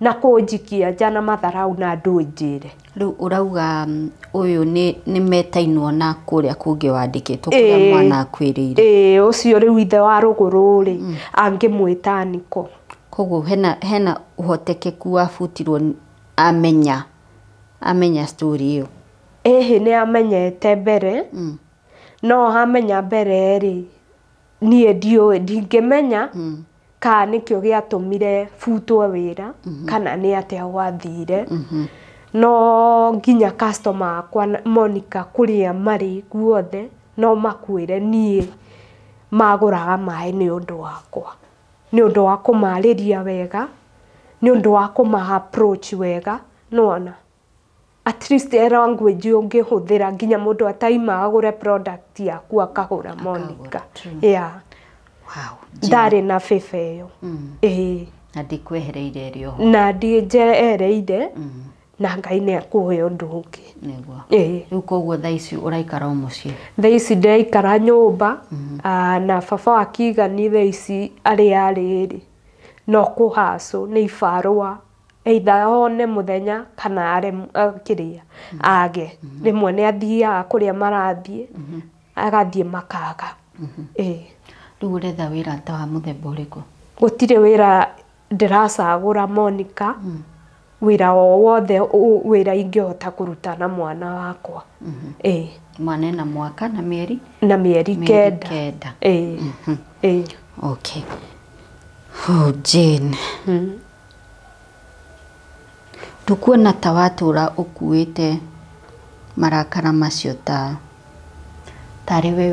na kũnjikia nja na matharau na ndũnjĩre. Rĩu ũrauga ũyũ nĩ metainwo na kũrĩa kũngĩ wandĩkĩtwo kũrĩa mwana akuĩrĩire. Ĩĩ, ũcio rĩu ithe wa rũgũrũ rĩ, angĩmwĩta Niko. Koguo hena ũhotekeku wabutirwo amenya story ĩyo. Ĩhĩ, nĩ amenyete mbere. No amenya mbere rĩ, niĩ ndiũĩ, ndingĩmenya kana nĩkĩo gĩatũmire butwo wĩra, kana nĩ atĩa gwathire. No nginya customer akwa Monica kũrĩa marĩ guothe no makwĩre niĩ magũraga maĩ nĩ ũndũ wakwa, nĩ ũndũ wa kũmarĩria wega, nĩ ũndũ wa kũma approach wega. Nĩwona at least e language ũngĩhũthĩra nginya mũndũ ataima agũre product yaku akagũra Monica. Yeah. Wow. Ndarĩ na bĩba ĩyo. Ĩĩ. Na ndikwehereire ĩrĩ oho. Na ndinjehereire. Na Ngai nĩ akũhe ũndũ ũngĩ. Nĩguo. Ĩĩ. Rĩu koguo thaa ici ũraikara o mũciĩ? Thaa ici ndĩraikara nyũmba, na baba wa Kigani thaa ici arĩa arĩ rĩ, no kũhacũ nĩ ibarũa, either one mũthenya kana are kĩrĩa age. Rĩmwe nĩ athiaga kũrĩa marathiĩ, agathiĩ makaga. Ĩĩ. Rĩu ũretha wĩra ta wa mũthemba ũrĩkũ? Gũtirĩ wĩra ndĩracagũra Monica. Wĩra o wothe wĩra ingĩhota kũruta na mwana wakwa. Ĩĩ. Mwana ena mwaka na mĩeri? Na mĩeri 9. Ĩĩ. Ĩĩ. Okay. Oh, Jane. Ndũkuona ta watũra ũkuĩte marakara macio ta tarĩ we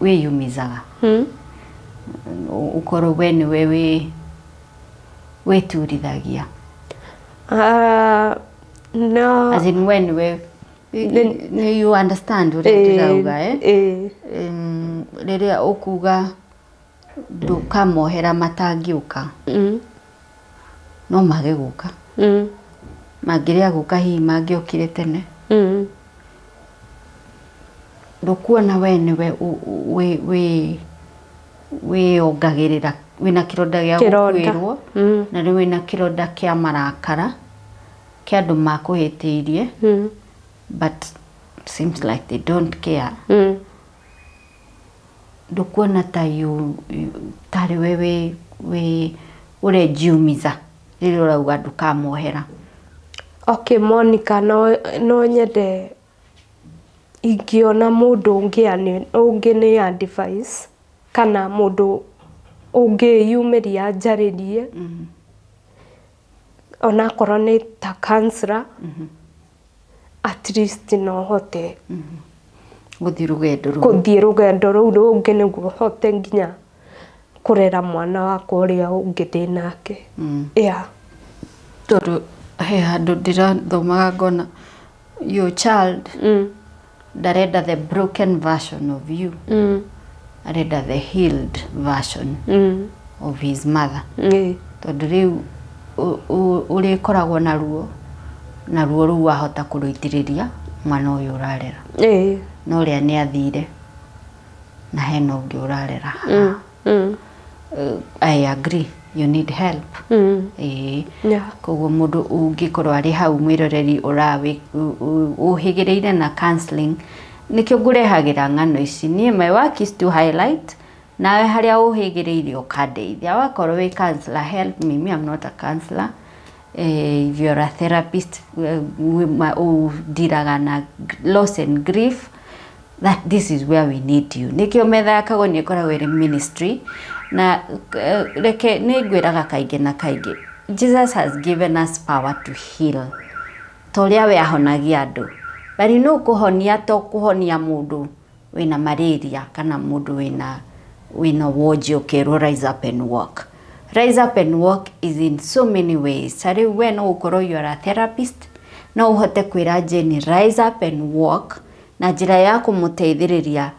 wĩyumizaga? Ũkorwo we nĩwe wĩturithagia. No. As in when we you understand ũrĩa ndĩrauga, eh? Rĩrĩa ũkuga ndũkamohera matangĩũka, no mage gũka. Mangĩrĩa gũka hihi mangĩokire tene. Ndũkuona we nĩwe wĩongagĩrĩra, wĩna kĩronda gĩa gũkuĩrwo, na rĩu wĩna kĩronda kĩa marakara kĩa andũ makũhĩtĩirie, but seems like they don't care. Ndũkuona ta tarĩ we wĩ ũrejiumiza rĩrĩa ũrauga ndũkamohera? Okay, Monica, no nyende ingĩona mũndũ ũngĩ nĩ advice kana mũndũ ũngĩyumĩria njarĩrie, onakorwo nĩ ta counselor, at least no hote Gũthiĩ rũgendo rũu. Gũthiĩ rũgendo rũu rũngĩ nĩguo hote nginya kũrera mwana wakwa ũrĩa ũngĩ ndĩ nake. Yeah. Tondũ he handũ ndĩrathomaga ngona your child ndarenda the broken version of you, arenda the healed version of his mother. Tondũ rĩu ũrĩkoragwo na ruo, na ruo rũu wahota kũrũitĩrĩria mwana ũyũ ũrarera. No ũrĩa nĩ athire na hena ũngĩ ũrarera. I agree, you need help. Koguo mũndũ ũngĩkorwo arĩ hau mwĩroreri ũhĩgĩrĩire na counseling, nĩkĩo ngũrehagĩra ng'ano ici. Niĩ my work is to highlight, nawe harĩa ũhĩgĩrĩire ũkandeithia. Wakorwo wĩ counselor, help me. Me, I'm not a counselor. If you're a therapist, ũndiraga na loss and grief, that this is where we need you. Nĩkĩo metha ya Kagoni ĩkoragwo ĩrĩ ministry. Na reke nĩ ngwĩraga kaingĩ na kaingĩ, Jesus has given us power to heal. Ta ũrĩa we ahonagia andũ. But you know, kũhonia to kũhonia mũndũ wĩna malaria kana mũndũ wĩna wonje ũkerwo rise up and walk. Rise up and walk is in so many ways. Ta rĩu we no ũkorwo you are a therapist, no ũhote kwĩra Jane rise up and walk na njĩra ya kũmũteithĩrĩria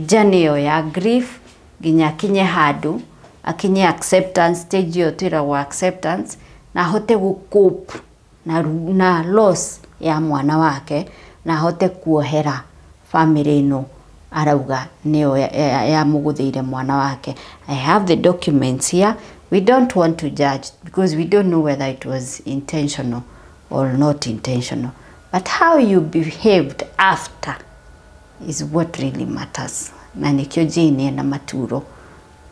journey ĩyo ya grief nginya akinye handũ, akinye acceptance stage ĩyo twĩragwo acceptance, na ahote gũ cope na loss ya mwana wake, na ahote kuohera family ĩno arauga nĩyo yamũgũthĩire mwana wake. I have the documents here. We don't want to judge because we don't know whether it was intentional or not intentional. But how you behaved after is what really matters. Na nĩkĩo Jane ena maturo.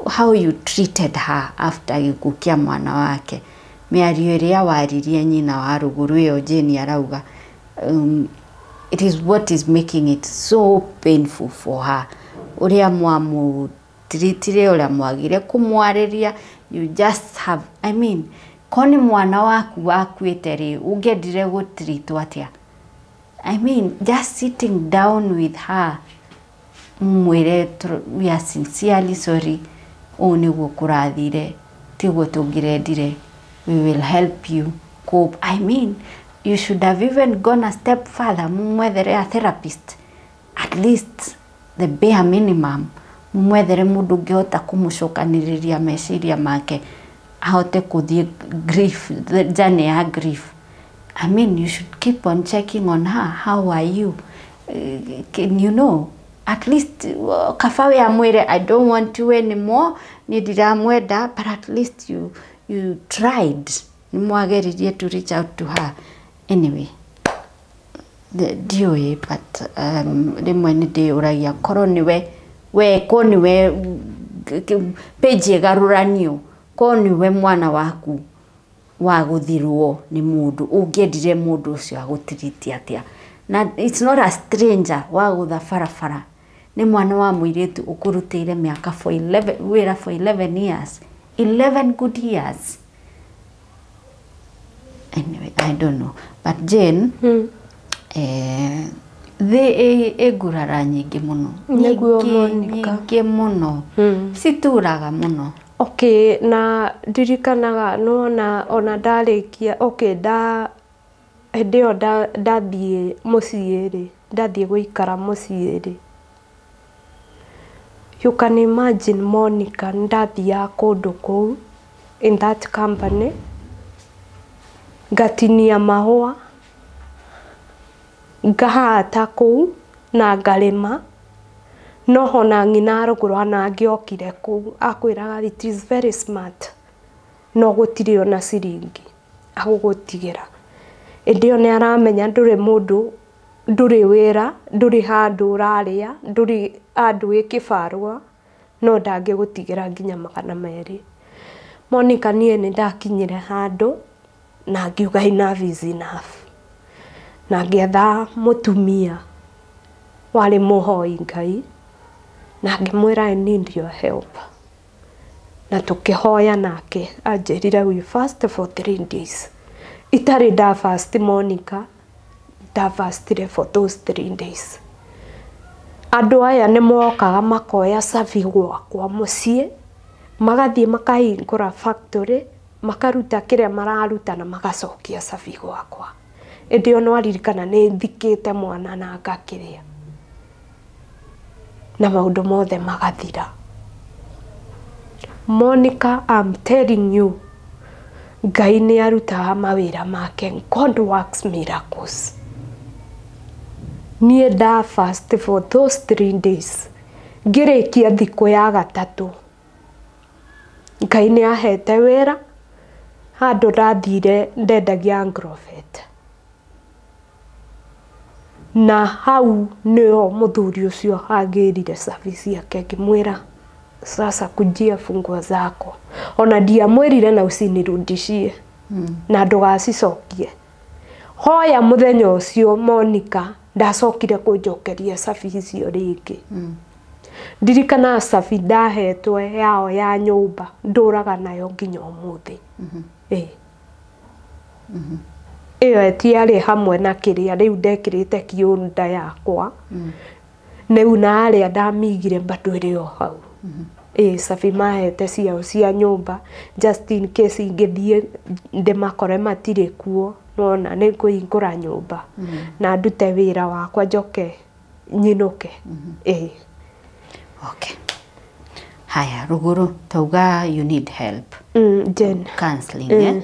How you treated her after gĩkuũ kĩa mwana wake. Mĩario ĩrĩa waririe nyina wa rũgũrũ ĩyo Jane arauga, it is what is making it so painful for her. Ũrĩa mwamũtiritire, ũrĩa mwagire kũmwarĩria, you just have, I mean, ko nĩ mwana waku wakuĩte rĩ, ũngĩendire gũtiritwo atĩa? I mean, just sitting down with her, mwĩre we are sincerely sorry, ũũ nĩguo kũrathire, tiguo tũngĩrendire, we will help you cope. I mean, you should have even gone a step further, mumwethere a therapist, at least the bare minimum, mumwethere mũndũ ũngĩhota kũmũcokanĩrĩria meciria make, ahote kũthiĩ grief, the journey ya grief. I mean, you should keep on checking on her. How are you? Can you know? At least, kaba we amwĩre, I don't want you anymore, niĩ ndiramwenda, but at least you tried. Nĩ mwageririe to reach out to her. Anyway, ndiũĩ, but rĩmwe nĩ ndĩyũragia korwo nĩwe we, korwo nĩwe page ĩgarũranio, korwo nĩwe mwana waku wagũthirwo nĩ mũndũ, ũngĩendire mũndũ ũcio agũtiriti atĩa? Na it's not a stranger wagũtha barabara, nĩ mwana wa mũirĩtu ũkũrutĩire mĩaka for 11, wĩra for 11 years, 11 good years. Anyway, I don't know, but Jane, thĩ ĩ ngurara nyingĩ mũno. Nĩguo, Nyingĩ, Monica. nyingĩ mũno, cituraga mũno. Okay, na ndirikanaga nona ona ndarĩkia, okay, nda hĩndĩ ĩyo ndathiĩ mũciĩ rĩ, ndathiĩ gũikara mũciĩ rĩ, you can imagine, Monica, ndathiaga kũndũ kũu in that company, ngatinia mahũa, ngahata kũu na ngarĩma, no hona ng'ina rũgũrũ ona angĩokire kũu akwĩraga it is very smart, no gũtirĩ ona ciringi agũgũtigĩra. Ĩndĩ ĩyo nĩ aramenya ndũrĩ mũndũ, ndũrĩ wĩra, ndũrĩ handũ ũrarĩa, ndũrĩ handũ wĩ kĩbarũa, no ndangĩgũtigĩra nginya 200. Monica, niĩ nĩ ndakinyire handũ na ngiuga enough is enough, na ngĩetha mũtumia warĩ mũhoi Ngai na ngĩmwĩra, "I need your help," na tũkĩhoya nake. Anjĩrire we fast for 3 days. Itarĩ nda fast, Monica, ndafastire for those 3 days. Andũ aya nĩ mokaga makoya cabi gwakwa mũciĩ, magathiĩ makahingũra factory, makaruta kĩrĩa mararuta na magacokia cabi gwakwa. Ĩndĩ ĩyo nĩwaririkana nĩ thikĩte mwana na ngakĩrĩa, na maũndũ mothe magathira. Monica, I'm telling you, Ngai nĩ arutaga mawĩra make. God works miracles. Niĩ nda fast for those 3 days, ngĩrĩkia thikũ ya gatatũ, Ngai nĩ ahete wĩra handũ ndathire ndendagia Agrovet, na hau nĩho mũthuri ũcio agĩrire cabi ciake. Ngĩmwĩra, "Sasa kujia funguo zako." Ona ndiamwĩrire na usinirudishie na ndũgacicokie. Hoya mũthenya ũcio, Monica, ndacokire kũnjokeria cabi icio rĩngĩ. Ndirikanaga cabi ndahetwo yao ya nyũmba, ndũraga nayo nginya ũmũthĩ. Ĩĩ, ĩyo ĩtiarĩ hamwe na kĩrĩa rĩu ndekĩrĩte kĩũnda yakwa rĩu, na harĩa ndamĩigire bado ĩrĩ o hau. Ĩĩ, cabi mahete ciao cia nyũmba, just in case ingĩthiĩ ndĩmakore matirĩ kuo, nona nĩ ngũhingũra nyũmba na ndute wĩra wakwa, njoke nyinũke. Ĩĩ. Okay, haya, rũgũrũ tauga you need help. Jen. Counseling, eh?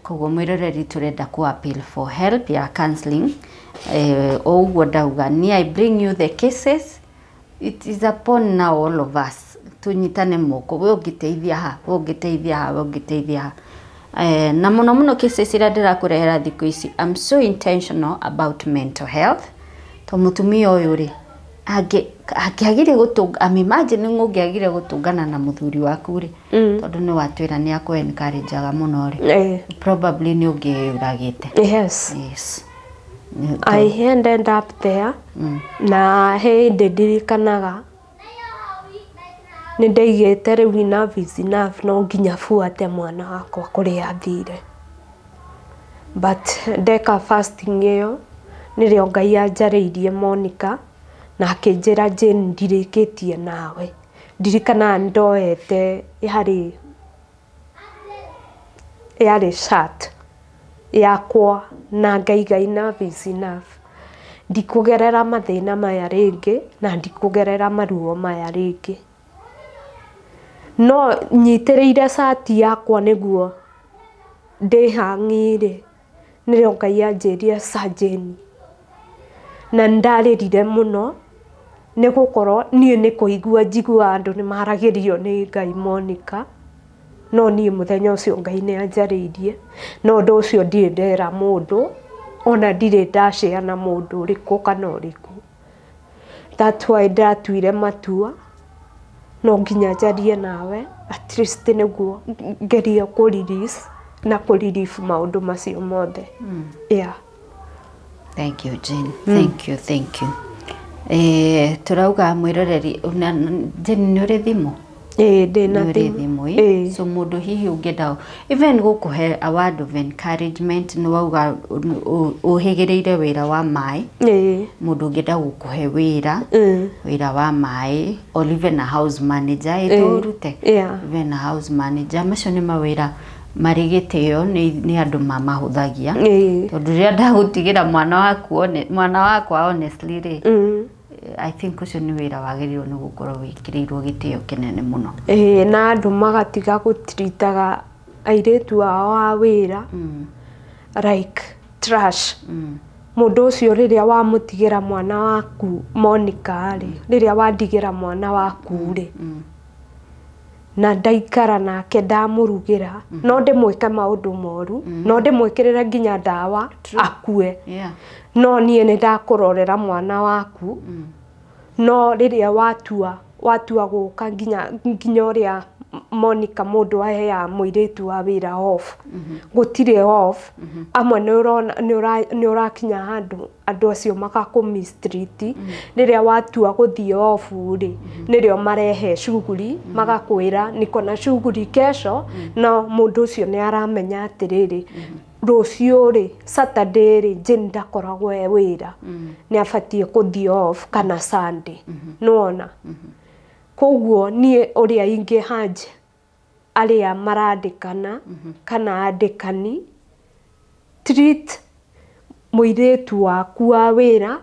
Koguo mwĩroreri, tũrenda ku appeal for help ya counseling. O ũguo ndauga ni I bring you the cases, it is upon now all of us tunyitane moko. We ũngĩteithia ha, we ũngĩteithia ha, we ũngĩteithia ha. Na mũno mũno cases iria ndĩrakũrehera thikũ ici, I'm so intentional about mental health, to mũtumia ũyũ rĩ, angĩagire gũtũnga, I'm imagining ũngĩagire gũtũngana na mũthuri waku rĩ, tondũ nĩ watwĩra nĩ akũ encourage-aga mũno rĩ, probably nĩ ũngĩyũragĩte. Yes. Yes. I ended up there. Na he hĩndĩ ndirikanaga nĩ ndaigĩte rĩu enough is enough, no nginya buate mwana wakwa kũrĩa athire. But ndeka fasting ĩyo, nĩrĩo Ngai anjarĩirie, Monica, na akĩnjĩra, "Jane, ndirĩkĩtie nawe." Ndirikanaga ndoete yarĩ yarĩ shirt yakwa na ngaiga enough is enough, ndikũgerera mathĩna maya rĩngĩ na ndikũgerera maruo maya rĩngĩ. No nyitĩrĩire cati yakwa nĩguo ndĩhang'i-rĩ, nĩrĩo Ngai anjĩrire Jane, na nĩndarĩrire mũno nĩ gũkorwo niĩ nĩ kũigua njiguaga andũ nĩ maragĩrio nĩ Ngai, Monica, no niĩ mũthenya ũcio Ngai nĩ anjarĩirie. Na ũndũ ũcio ndirĩ ndera mũndũ, ona ndirĩ ndacea na mũndũ ũrĩkũ kana ũrĩkũ. That's why ndatuire matua no nginya njarie nawe, at least nĩguo ngerie kũ release na kũ relieve maũndũ macio mothe. Yeah. Thank you, Jane. Thank you, thank you. Turauga mwiroreri Jane, nĩ ũrĩ thimũ? Ĩĩ, ndĩna Nĩ ũrĩ thimũ. thimũ, ĩ? Ĩĩ. So mũndũ hihi ũngĩenda even gũkũhe a word of encouragement, nĩ wauga ũhĩgĩrĩire wĩra wa maĩ. Ĩĩ. Mũndũ ũngĩenda gũkũhe wĩra, wĩra wa maĩ, or even a house manager, ĩ tũrute, even a house manager, macio nĩ mawĩra marĩ gĩtĩo, nĩ andũ mamahũthagia, tondũ rĩrĩa ndagũtigĩra mwana waku mwana wakwa, honestly rĩ, I think ũcio nĩ wĩra wagĩrĩirwo nĩ gũkorwo wĩkĩrĩirwo gĩtĩo kĩnene mũno. Ĩĩ, na andũ magatiga gũtiritaga airĩtu ao a wĩra like trash. Mũndũ ũcio rĩrĩa wamũtigĩra mwana waku, Monica rĩ, rĩrĩa wandigĩra mwana waku rĩ, na ndaikara nake, ndamũrugĩra, no ndĩmwĩke maũndũ moru, no ndĩmwĩkĩrĩre nginya ndawa akue, no niĩ nĩ ndakũrorera mwana waku. No rĩrĩa watua gũka nginya ũrĩa, Monica, mũndũ aheaga mũirĩtu wa wĩra off, gũtirĩ off. Amwe nĩ ũrona nĩ ũrakinya handũ andũ acio magakũ mistreat. Rĩrĩa watua gũthiĩ off rĩ, nĩrĩo marehe shughuli, magakwĩra niko na shughuli kesho, no mũndũ ũcio nĩ aramenya atĩrĩrĩ, Rũciũ rĩ, Saturday rĩ, Jane ndakoragwo e wĩra, nĩ abatiĩ kũthiĩ off kana Sunday, nĩwona. Koguo niĩ ũrĩa ingĩhanje arĩa marandĩkana kana andĩkani, treat mũirĩtu waku wa wĩra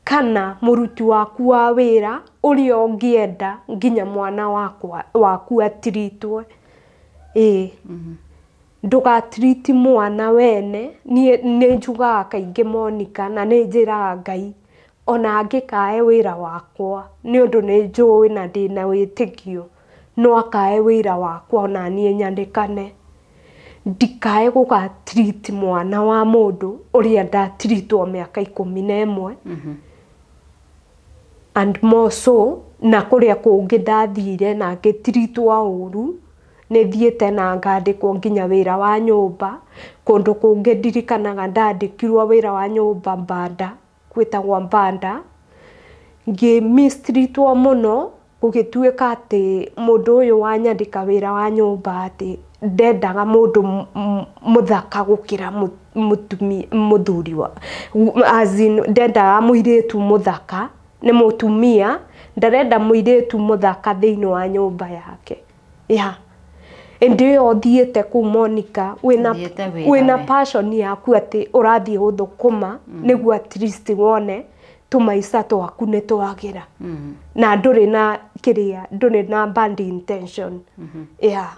kana mũruti waku wa wĩra ũrĩa ũngĩenda nginya mwana wakwa waku atiritwo. Ĩĩ, ndũgatiriti mwana wene. Niĩ nĩ njugaga kaingĩ, Monica, na nĩ njĩraga Ngai ona angĩkae wĩra wakwa, nĩ ũndũ nĩ njũĩ na ndĩna wĩtĩkio no akae wĩra wakwa ona niĩ nyandĩkane, ndikae gũgatiriti mwana wa mũndũ ũrĩa ndatiritwo mĩaka 11 and more so. Na kũrĩa kũngĩ ndathire na ngĩtiritwo ũru, nĩ thiĩte na ngandĩkwo nginya wĩra wa nyũmba kũndũ kũngĩ. Ndirikanaga ndandĩkirwo wĩra wa nyũmba Mbanda, gwĩtagwo Mbanda, ngĩ-mistreatwo mũno. Gũgĩtuĩka atĩ mũndũ ũyũ wanyandĩka wĩra wa nyũmba atĩ ndendaga mũndũ mũthaka gũkĩra mũtumia mũthuri wa, as in, ndendaga mũirĩtu mũthaka, nĩ mũtumia ndarenda mũirĩtu mũthaka thĩinĩ wa nyũmba yake ya ĩndĩ ĩyo ũthiĩte kũu, Monica, wĩna Ũthiĩte wĩra wĩna we. Passion yaku atĩ ũrathiĩ gũthũkũma nĩguo at least wone tũmaica twaku nĩ twagĩra, na ndũrĩ na kĩrĩa, ndũrĩ na bad intention yeah.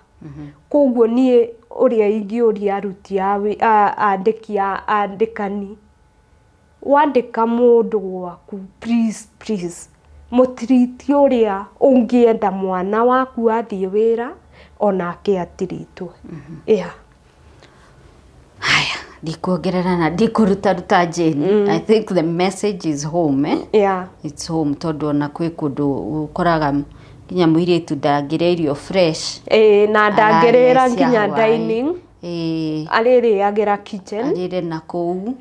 Koguo niĩ ũrĩa ingĩũria aruti a andĩki a andĩkani, wandĩka mũndũ gwaku, please, please, mũtiriti ũrĩa ũngĩenda mwana waku athiĩ wĩra onake atiritwo, yeah. Haya, ndikuongerera na ndikũrutaruta, Jane. I think the message is home, eh? Yeah. It's home, tondũ ona kwĩ kũndũ ũkoraga nginya mũirĩtu ndangĩrĩa irio fresh. Ĩĩ, na ndangĩrĩra Ararĩa cia nginya hwaĩ. dining, Ĩĩ, arĩrĩagĩra kitchen. Arĩre na kũu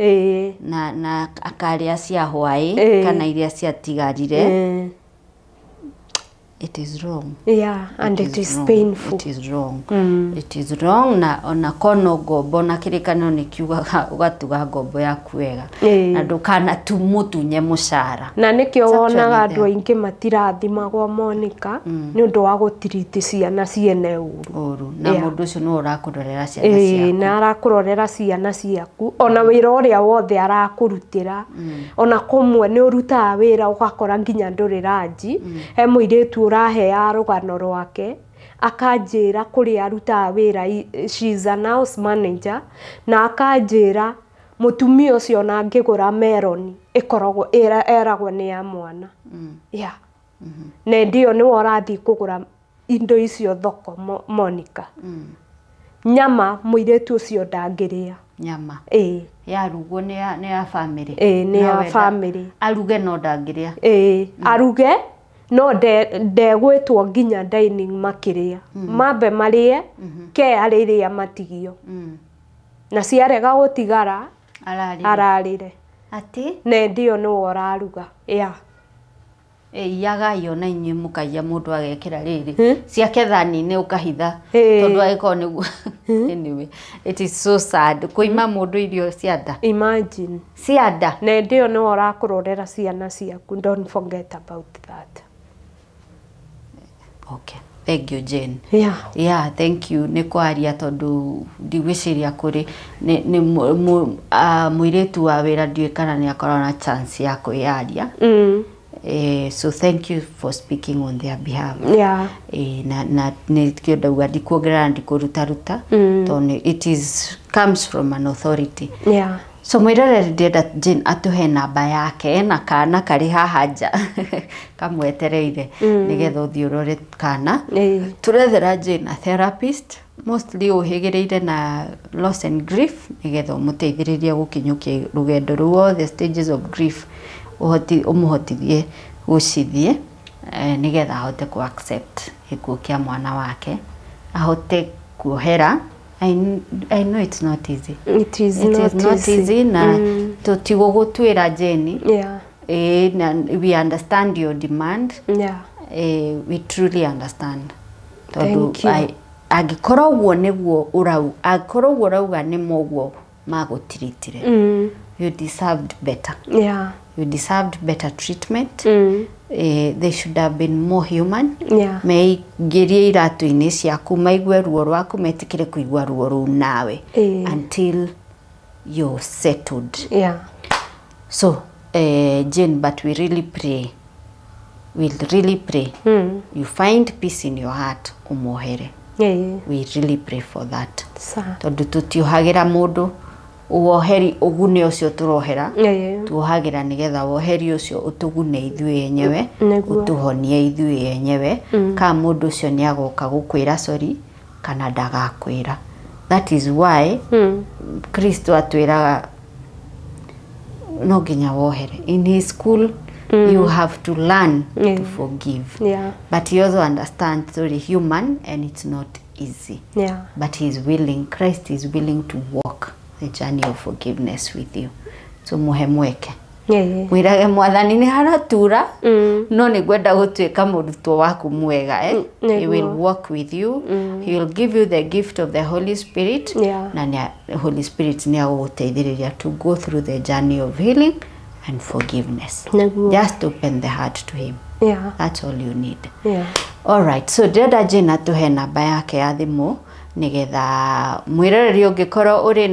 na akarĩa cia hwaĩ kana iria ciatigarire. It is wrong. Yeah, and it is wrong. painful. It is wrong. It is wrong. Na ona kono ngombo na kĩrĩkanĩro nĩ kiugaga ũgatuga ngombo yaku wega na ndũkanatumutunye mũcara. Na nĩkĩo It's actually wonaga andũ there. aingĩ matirathimagwo, Monica, nĩ ũndũ wa gũtiriti ciana ciene ũru. Ũru na mũndũ ũcio nĩwe ũrakũrorera ciana ciaku. Na arakũrorera ciana ciaku, ona wĩra ũrĩa wothe arakũrutĩra. Ona kũmwe nĩ ũrutaga wĩra ũgakora nginya ndũrĩ ranji. He mũirĩtu ũraheaga rũgano rwake, akanjĩra kũrĩa arutaga wĩra, she is an house manager, na akanjĩra mũtumia ũcio ona angĩgũra meroni ĩkoragwo eragwo nĩ ya mwana, yeah. Na ĩndĩ ĩyo nĩwe ũrathiĩ kũgũra indo icio thoko, Monica. Nyama mũirĩtu ũcio ndangĩrĩa. Nyama ĩĩ. Yarugwo nĩ ya family. Ĩĩ, nĩ ya No wenda family. Aruge no ndangĩrĩa. Ĩĩ, aruge no ndegwĩtwo nginya dining makĩrĩa, mambe marĩe ke arĩrĩa matigio, na ciarega gũtigara ararĩre. Ararĩre. Atĩ Na ĩndĩ ĩyo nĩwe ũraruga, yeah. Iyagai ona inyuĩ mũkaiya, mũndũ agekĩra rĩrĩ ciake thani-inĩ ũkahitha, tondũ agĩkorwo nĩguo. Anyway, it is so sad kũima mũndũ irio cia nda. Imagine. Cia nda. Na ĩndĩ ĩyo nĩwe ũrakũrorera ciana ciaku, don't forget about that. Okay, thank you, Jane. Yeah. Yeah, thank you nĩ kwaria, tondũ ndigwĩciria kũrĩ nĩ mũirĩtu wa wĩra, ndiũĩ kana nĩ akoragwo na chance ya kwĩyaria. So thank you for speaking on their behalf. Na nĩkĩo ndauga ndikuongerera na ndikũrutaruta, tondũ it is comes from an authority. So mwĩroreri, ndĩrenda Jane atũhe namba yake na kana karĩ haha nja kamwetereire nĩgetha ũthiĩ ũrore kana. Tũrethera Jane a therapist mostly ũhĩgĩrĩire na loss and grief, nĩgetha ũmũteithĩrĩrie gũkinyũkia rũgendo rũu, all the stages of grief, ũhoti ũmũhotithie gũcithiĩ, nĩgetha ahote ku accept gĩkuũ kĩa mwana wake, ahote kuohera. I know it's not easy. It is It not is not easy. easy, na tũtigũgũtuĩra, Jane. Na we understand your demand. We truly understand, tondũ Thank you. Angĩkorwo ũguo nĩguo ũrau, angĩkorwo ũguo ũrauga nĩ mũguo Magũtiritire. You deserved better. You deserved better treatment. They should have been more human. Meingĩrie iratũ-inĩ ciaku, maigue ruo rwaku, metĩkĩre kũigua ruo rũu nawe until you're settled. So Jane, but we really pray, we'll really pray you find peace in your heart, ũmohere. We really pray for that. Sawa. Tondũ tũtiohagĩra mũndũ woheri ũgune ũcio tũrohera, tuohagĩra nĩgetha woheri ũcio ũtũgune ithuĩ enyewe, ũtũhonie ithuĩ enyewe. Kana mũndũ ũcio nĩ agoka gũkwĩra sorry kana ndagakwĩra. That is why Kristo atwĩraga no nginya wohere. In his school you have to learn to forgive. But he also understands sorry human and it's not easy. But he is willing, Christ is willing to walk the journey of forgiveness with you. So muhe mweke. Mwĩrage Mwathani nĩ haratura, no nĩ ngwenda gũtuĩka mũrutwo waku mwega, eh? He will walk with you. He will give you the gift of the Holy Spirit. Na nĩ Holy Spirit nĩ agũgũteithĩrĩria to go through the journey of healing and forgiveness. Just open the heart to him. That's all you need. All right, so ndĩrenda Jane atũhe namba yake ya thimũ nĩgetha mwĩroreri ũngĩkorwo ũrĩ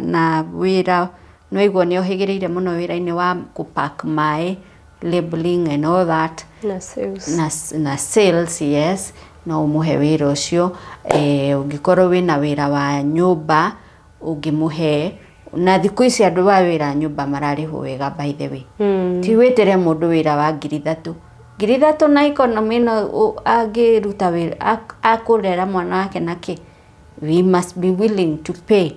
na wĩra, nĩwaigua nĩ ũhĩgĩrĩire mũno wĩra-inĩ wa kũpack maĩ, labeling and all that. Na sales. Na sales, yes, no ũmũhe wĩra ũcio. Ũngĩkorwo wĩna wĩra wa nyũmba ũngĩmũhe, na thikũ ici andũ a wĩra nyũmba mararĩhwo wega, by the way. Ti wĩtĩre mũndũ wĩra wa 3,000, 3,000 na economy ĩno angĩruta wĩra akũrera mwana wake nakĩ? We must be willing to pay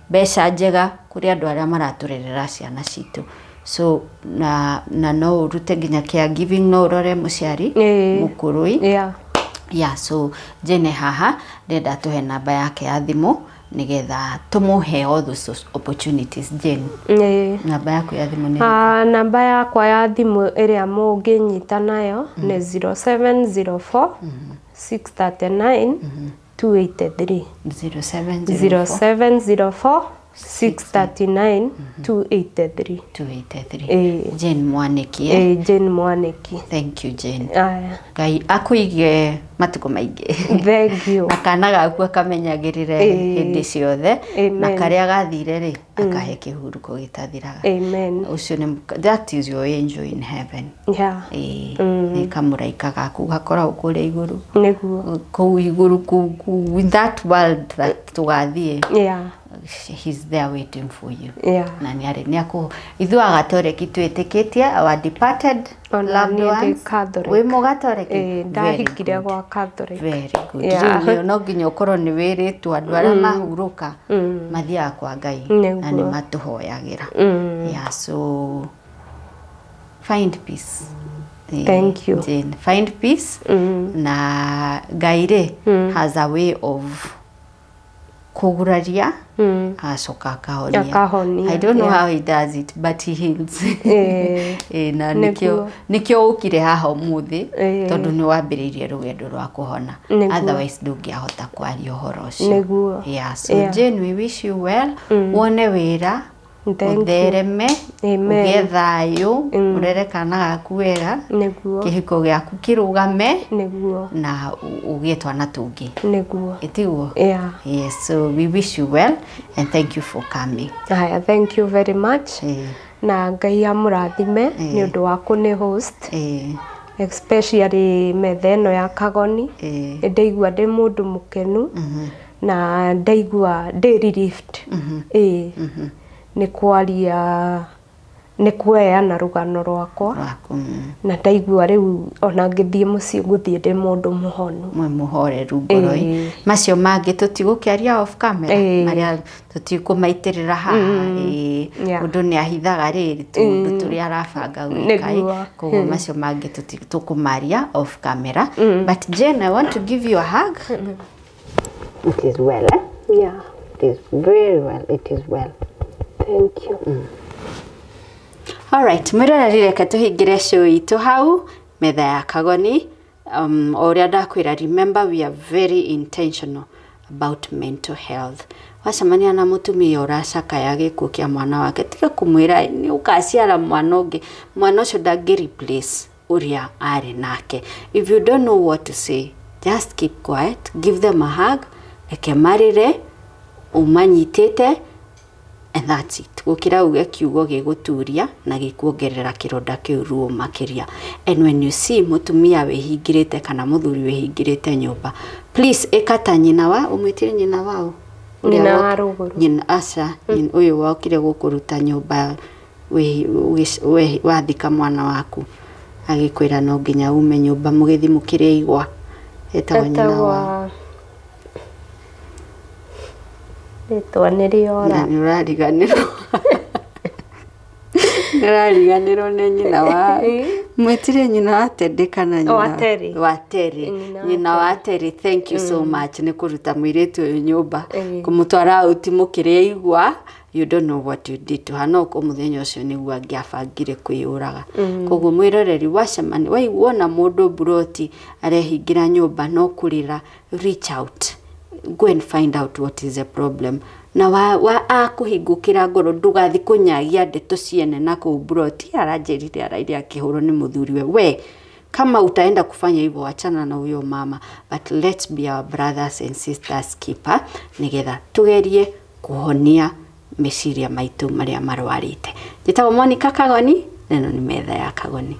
mbeca njega kũrĩ andũ arĩa maratũrerera ciana citũ. So na no ũrute nginya caregiving, no ũrore mũciari mũkũrũ. Yeah, so Jane haha ndĩrenda tũhe namba yake ya thimũ nĩgetha tũmũhe all those opportunities. Jane, namba yaku ya thimũ nĩ? Namba yakwa ya thimũ ĩrĩa mũngĩnyita nayo nĩ 0704 639 283. 0704 0704 639 283. 283. Ĩĩ. Jane Mwaniki, eh? Ĩĩ, Jane Mwaniki. Thank you, Jane. Aya. Ngai akũige matukũ maingĩ. Thank you. Na kana gaku akamenyagĩrĩre hĩndĩ ciothe, na Amen. karĩa gathire rĩ, akahe kĩhurũko gĩtathiraga. Amen. Ũcio nĩ that is your angel in heaven. Ĩĩ, nĩ kamũraika gaku gakoragwo kũrĩa igũrũ, kũu igũrũ, kũu in that world that tũgathiĩ. He's there waiting for you. Na nĩ arĩ nĩ akũ ithuĩ agatoreki twĩtĩkĩtie our departed Ona loved niĩ ndĩ ones. Catholic. Wĩ mũgatoreki? Ĩĩ, ndahikire gwa Catholic. Very good. Rĩu no nginya ũkorwo nĩ wĩrĩtwo andũ arĩa mahurũka mathiaga kwa Ngai na nĩ matũhoyagĩra. Yeah, so find peace. Thank you. Jane, find peace. Na Ngai rĩ has a way of kũguraria, agacoka akahonia. Akahonia, I don't know how he does it, but he heals. Na nĩkĩo ũkire haha ũmũthĩ, tondũ nĩ wambĩrĩirie rũgendo rwa kũhona. Otherwise ndũngĩahota kwaria ũhoro ũcio. Yeah, so Jane, we wish you well. Wone wĩra, Thank you. ũthereme, Amen. ũgĩe thayũ, ũrere kana gaku wega, kĩhiko gĩaku kĩrũgame, na ũgĩe twana tũngĩ. Ĩtiguo? Yes, so we wish you well and thank you for coming. Haya, thank you very much. Na Ngai amũrathime nĩ ũndũ wa kũnĩ host, especially metha ĩno ya Kagoni. Nĩ ndaigua ndĩ mũndũ mũkenu na ndaigua ndĩ relieved. Ĩĩ, nĩ kwaria, nĩ kũheana rũgano rwakwa, Rwaku, na ndaigua rĩu ona ngĩthiĩ mũciĩ ngũthiĩ ndĩ mũndũ mũhonu. Mwĩ mũhoreru ngoro. Macio mangĩ tũtigũkĩaria off camera, marĩa tũtikũmaitĩrĩra haha. Mũndũ nĩ ahithaga rĩrĩ tũũndũ tũrĩa arabanga gwĩka. Koguo macio mangĩ tũkũmaria off camera. But Jane, I want to give you a hug. It is well, eh? Yeah. It is very well. It is well. Thank you. Alright, mwĩroreri, reke tũhingĩre show itũ hau metha ya Kagoni. O ũrĩa ndakwĩra, remember we are very intentional about mental health. Wacemania na mũtumia ũracakaya gĩkuũ kĩa mwana wake, tiga kũmwĩra nĩ ũkaciara mwana ũngĩ, mwana ũcio ndangĩ replace ũrĩa arĩ nake. If you don't know what to say, just keep quiet, give them a hug, reke marĩre ũmanyitĩte, and that's it. Gũkĩra uge kiugo gĩgũturia na gĩkuongerera kĩronda kĩu ruo makĩria. And when you see mũtumia wĩhingĩrĩte kana mũthuri wĩhingĩrĩte nyũmba, please ĩka ta nyina wa, ũmwĩtire nyina wao? Nyina wa rũgũrũ. Nyina, aca, ũyũ wokire gũkũruta nyũmba wathika mwana waku, agĩkwĩra no nginya ume nyũmba mũgĩthiĩ mũkĩrĩa igwa. Etagwo nyina wa rĩtwa nĩrĩora. Nĩũrariganĩrwo. Nĩũrariganĩrwo nĩ nyina wa, mwĩtire nyina wa Teddy kana nyina wa Terry. Wa Terry. Nyina wa Terry, thank you so much nĩ kũruta mũirĩtu ũyũ nyũmba, kũmũtwara out mũkĩrĩa igwa. You don't know what you did to her. No ko mũthenya ũcio nĩguo angĩabangire kwĩyũraga. Koguo mwĩroreri, wacemania, waiguona mũndũ mburoti arehingĩra nyũmba no kũrĩra, reach out, go and find out what is the problem. Na wa akũhingũkĩra ngoro, ndũgathiĩ kũnyagia ndeto ciene na kũu mburoti, aranjĩrire araire akĩhũrwo nĩ mũthuriwe. We kama utaenda kufanya hivyo, wachana na huyo mama, but let's be our brothers and sisters keeper, nigetha tugerie kuhonia meciria maitũ marĩa marwarĩte. Njĩtagwo Monica Kagoni, na ĩno nĩ metha ya Kagoni.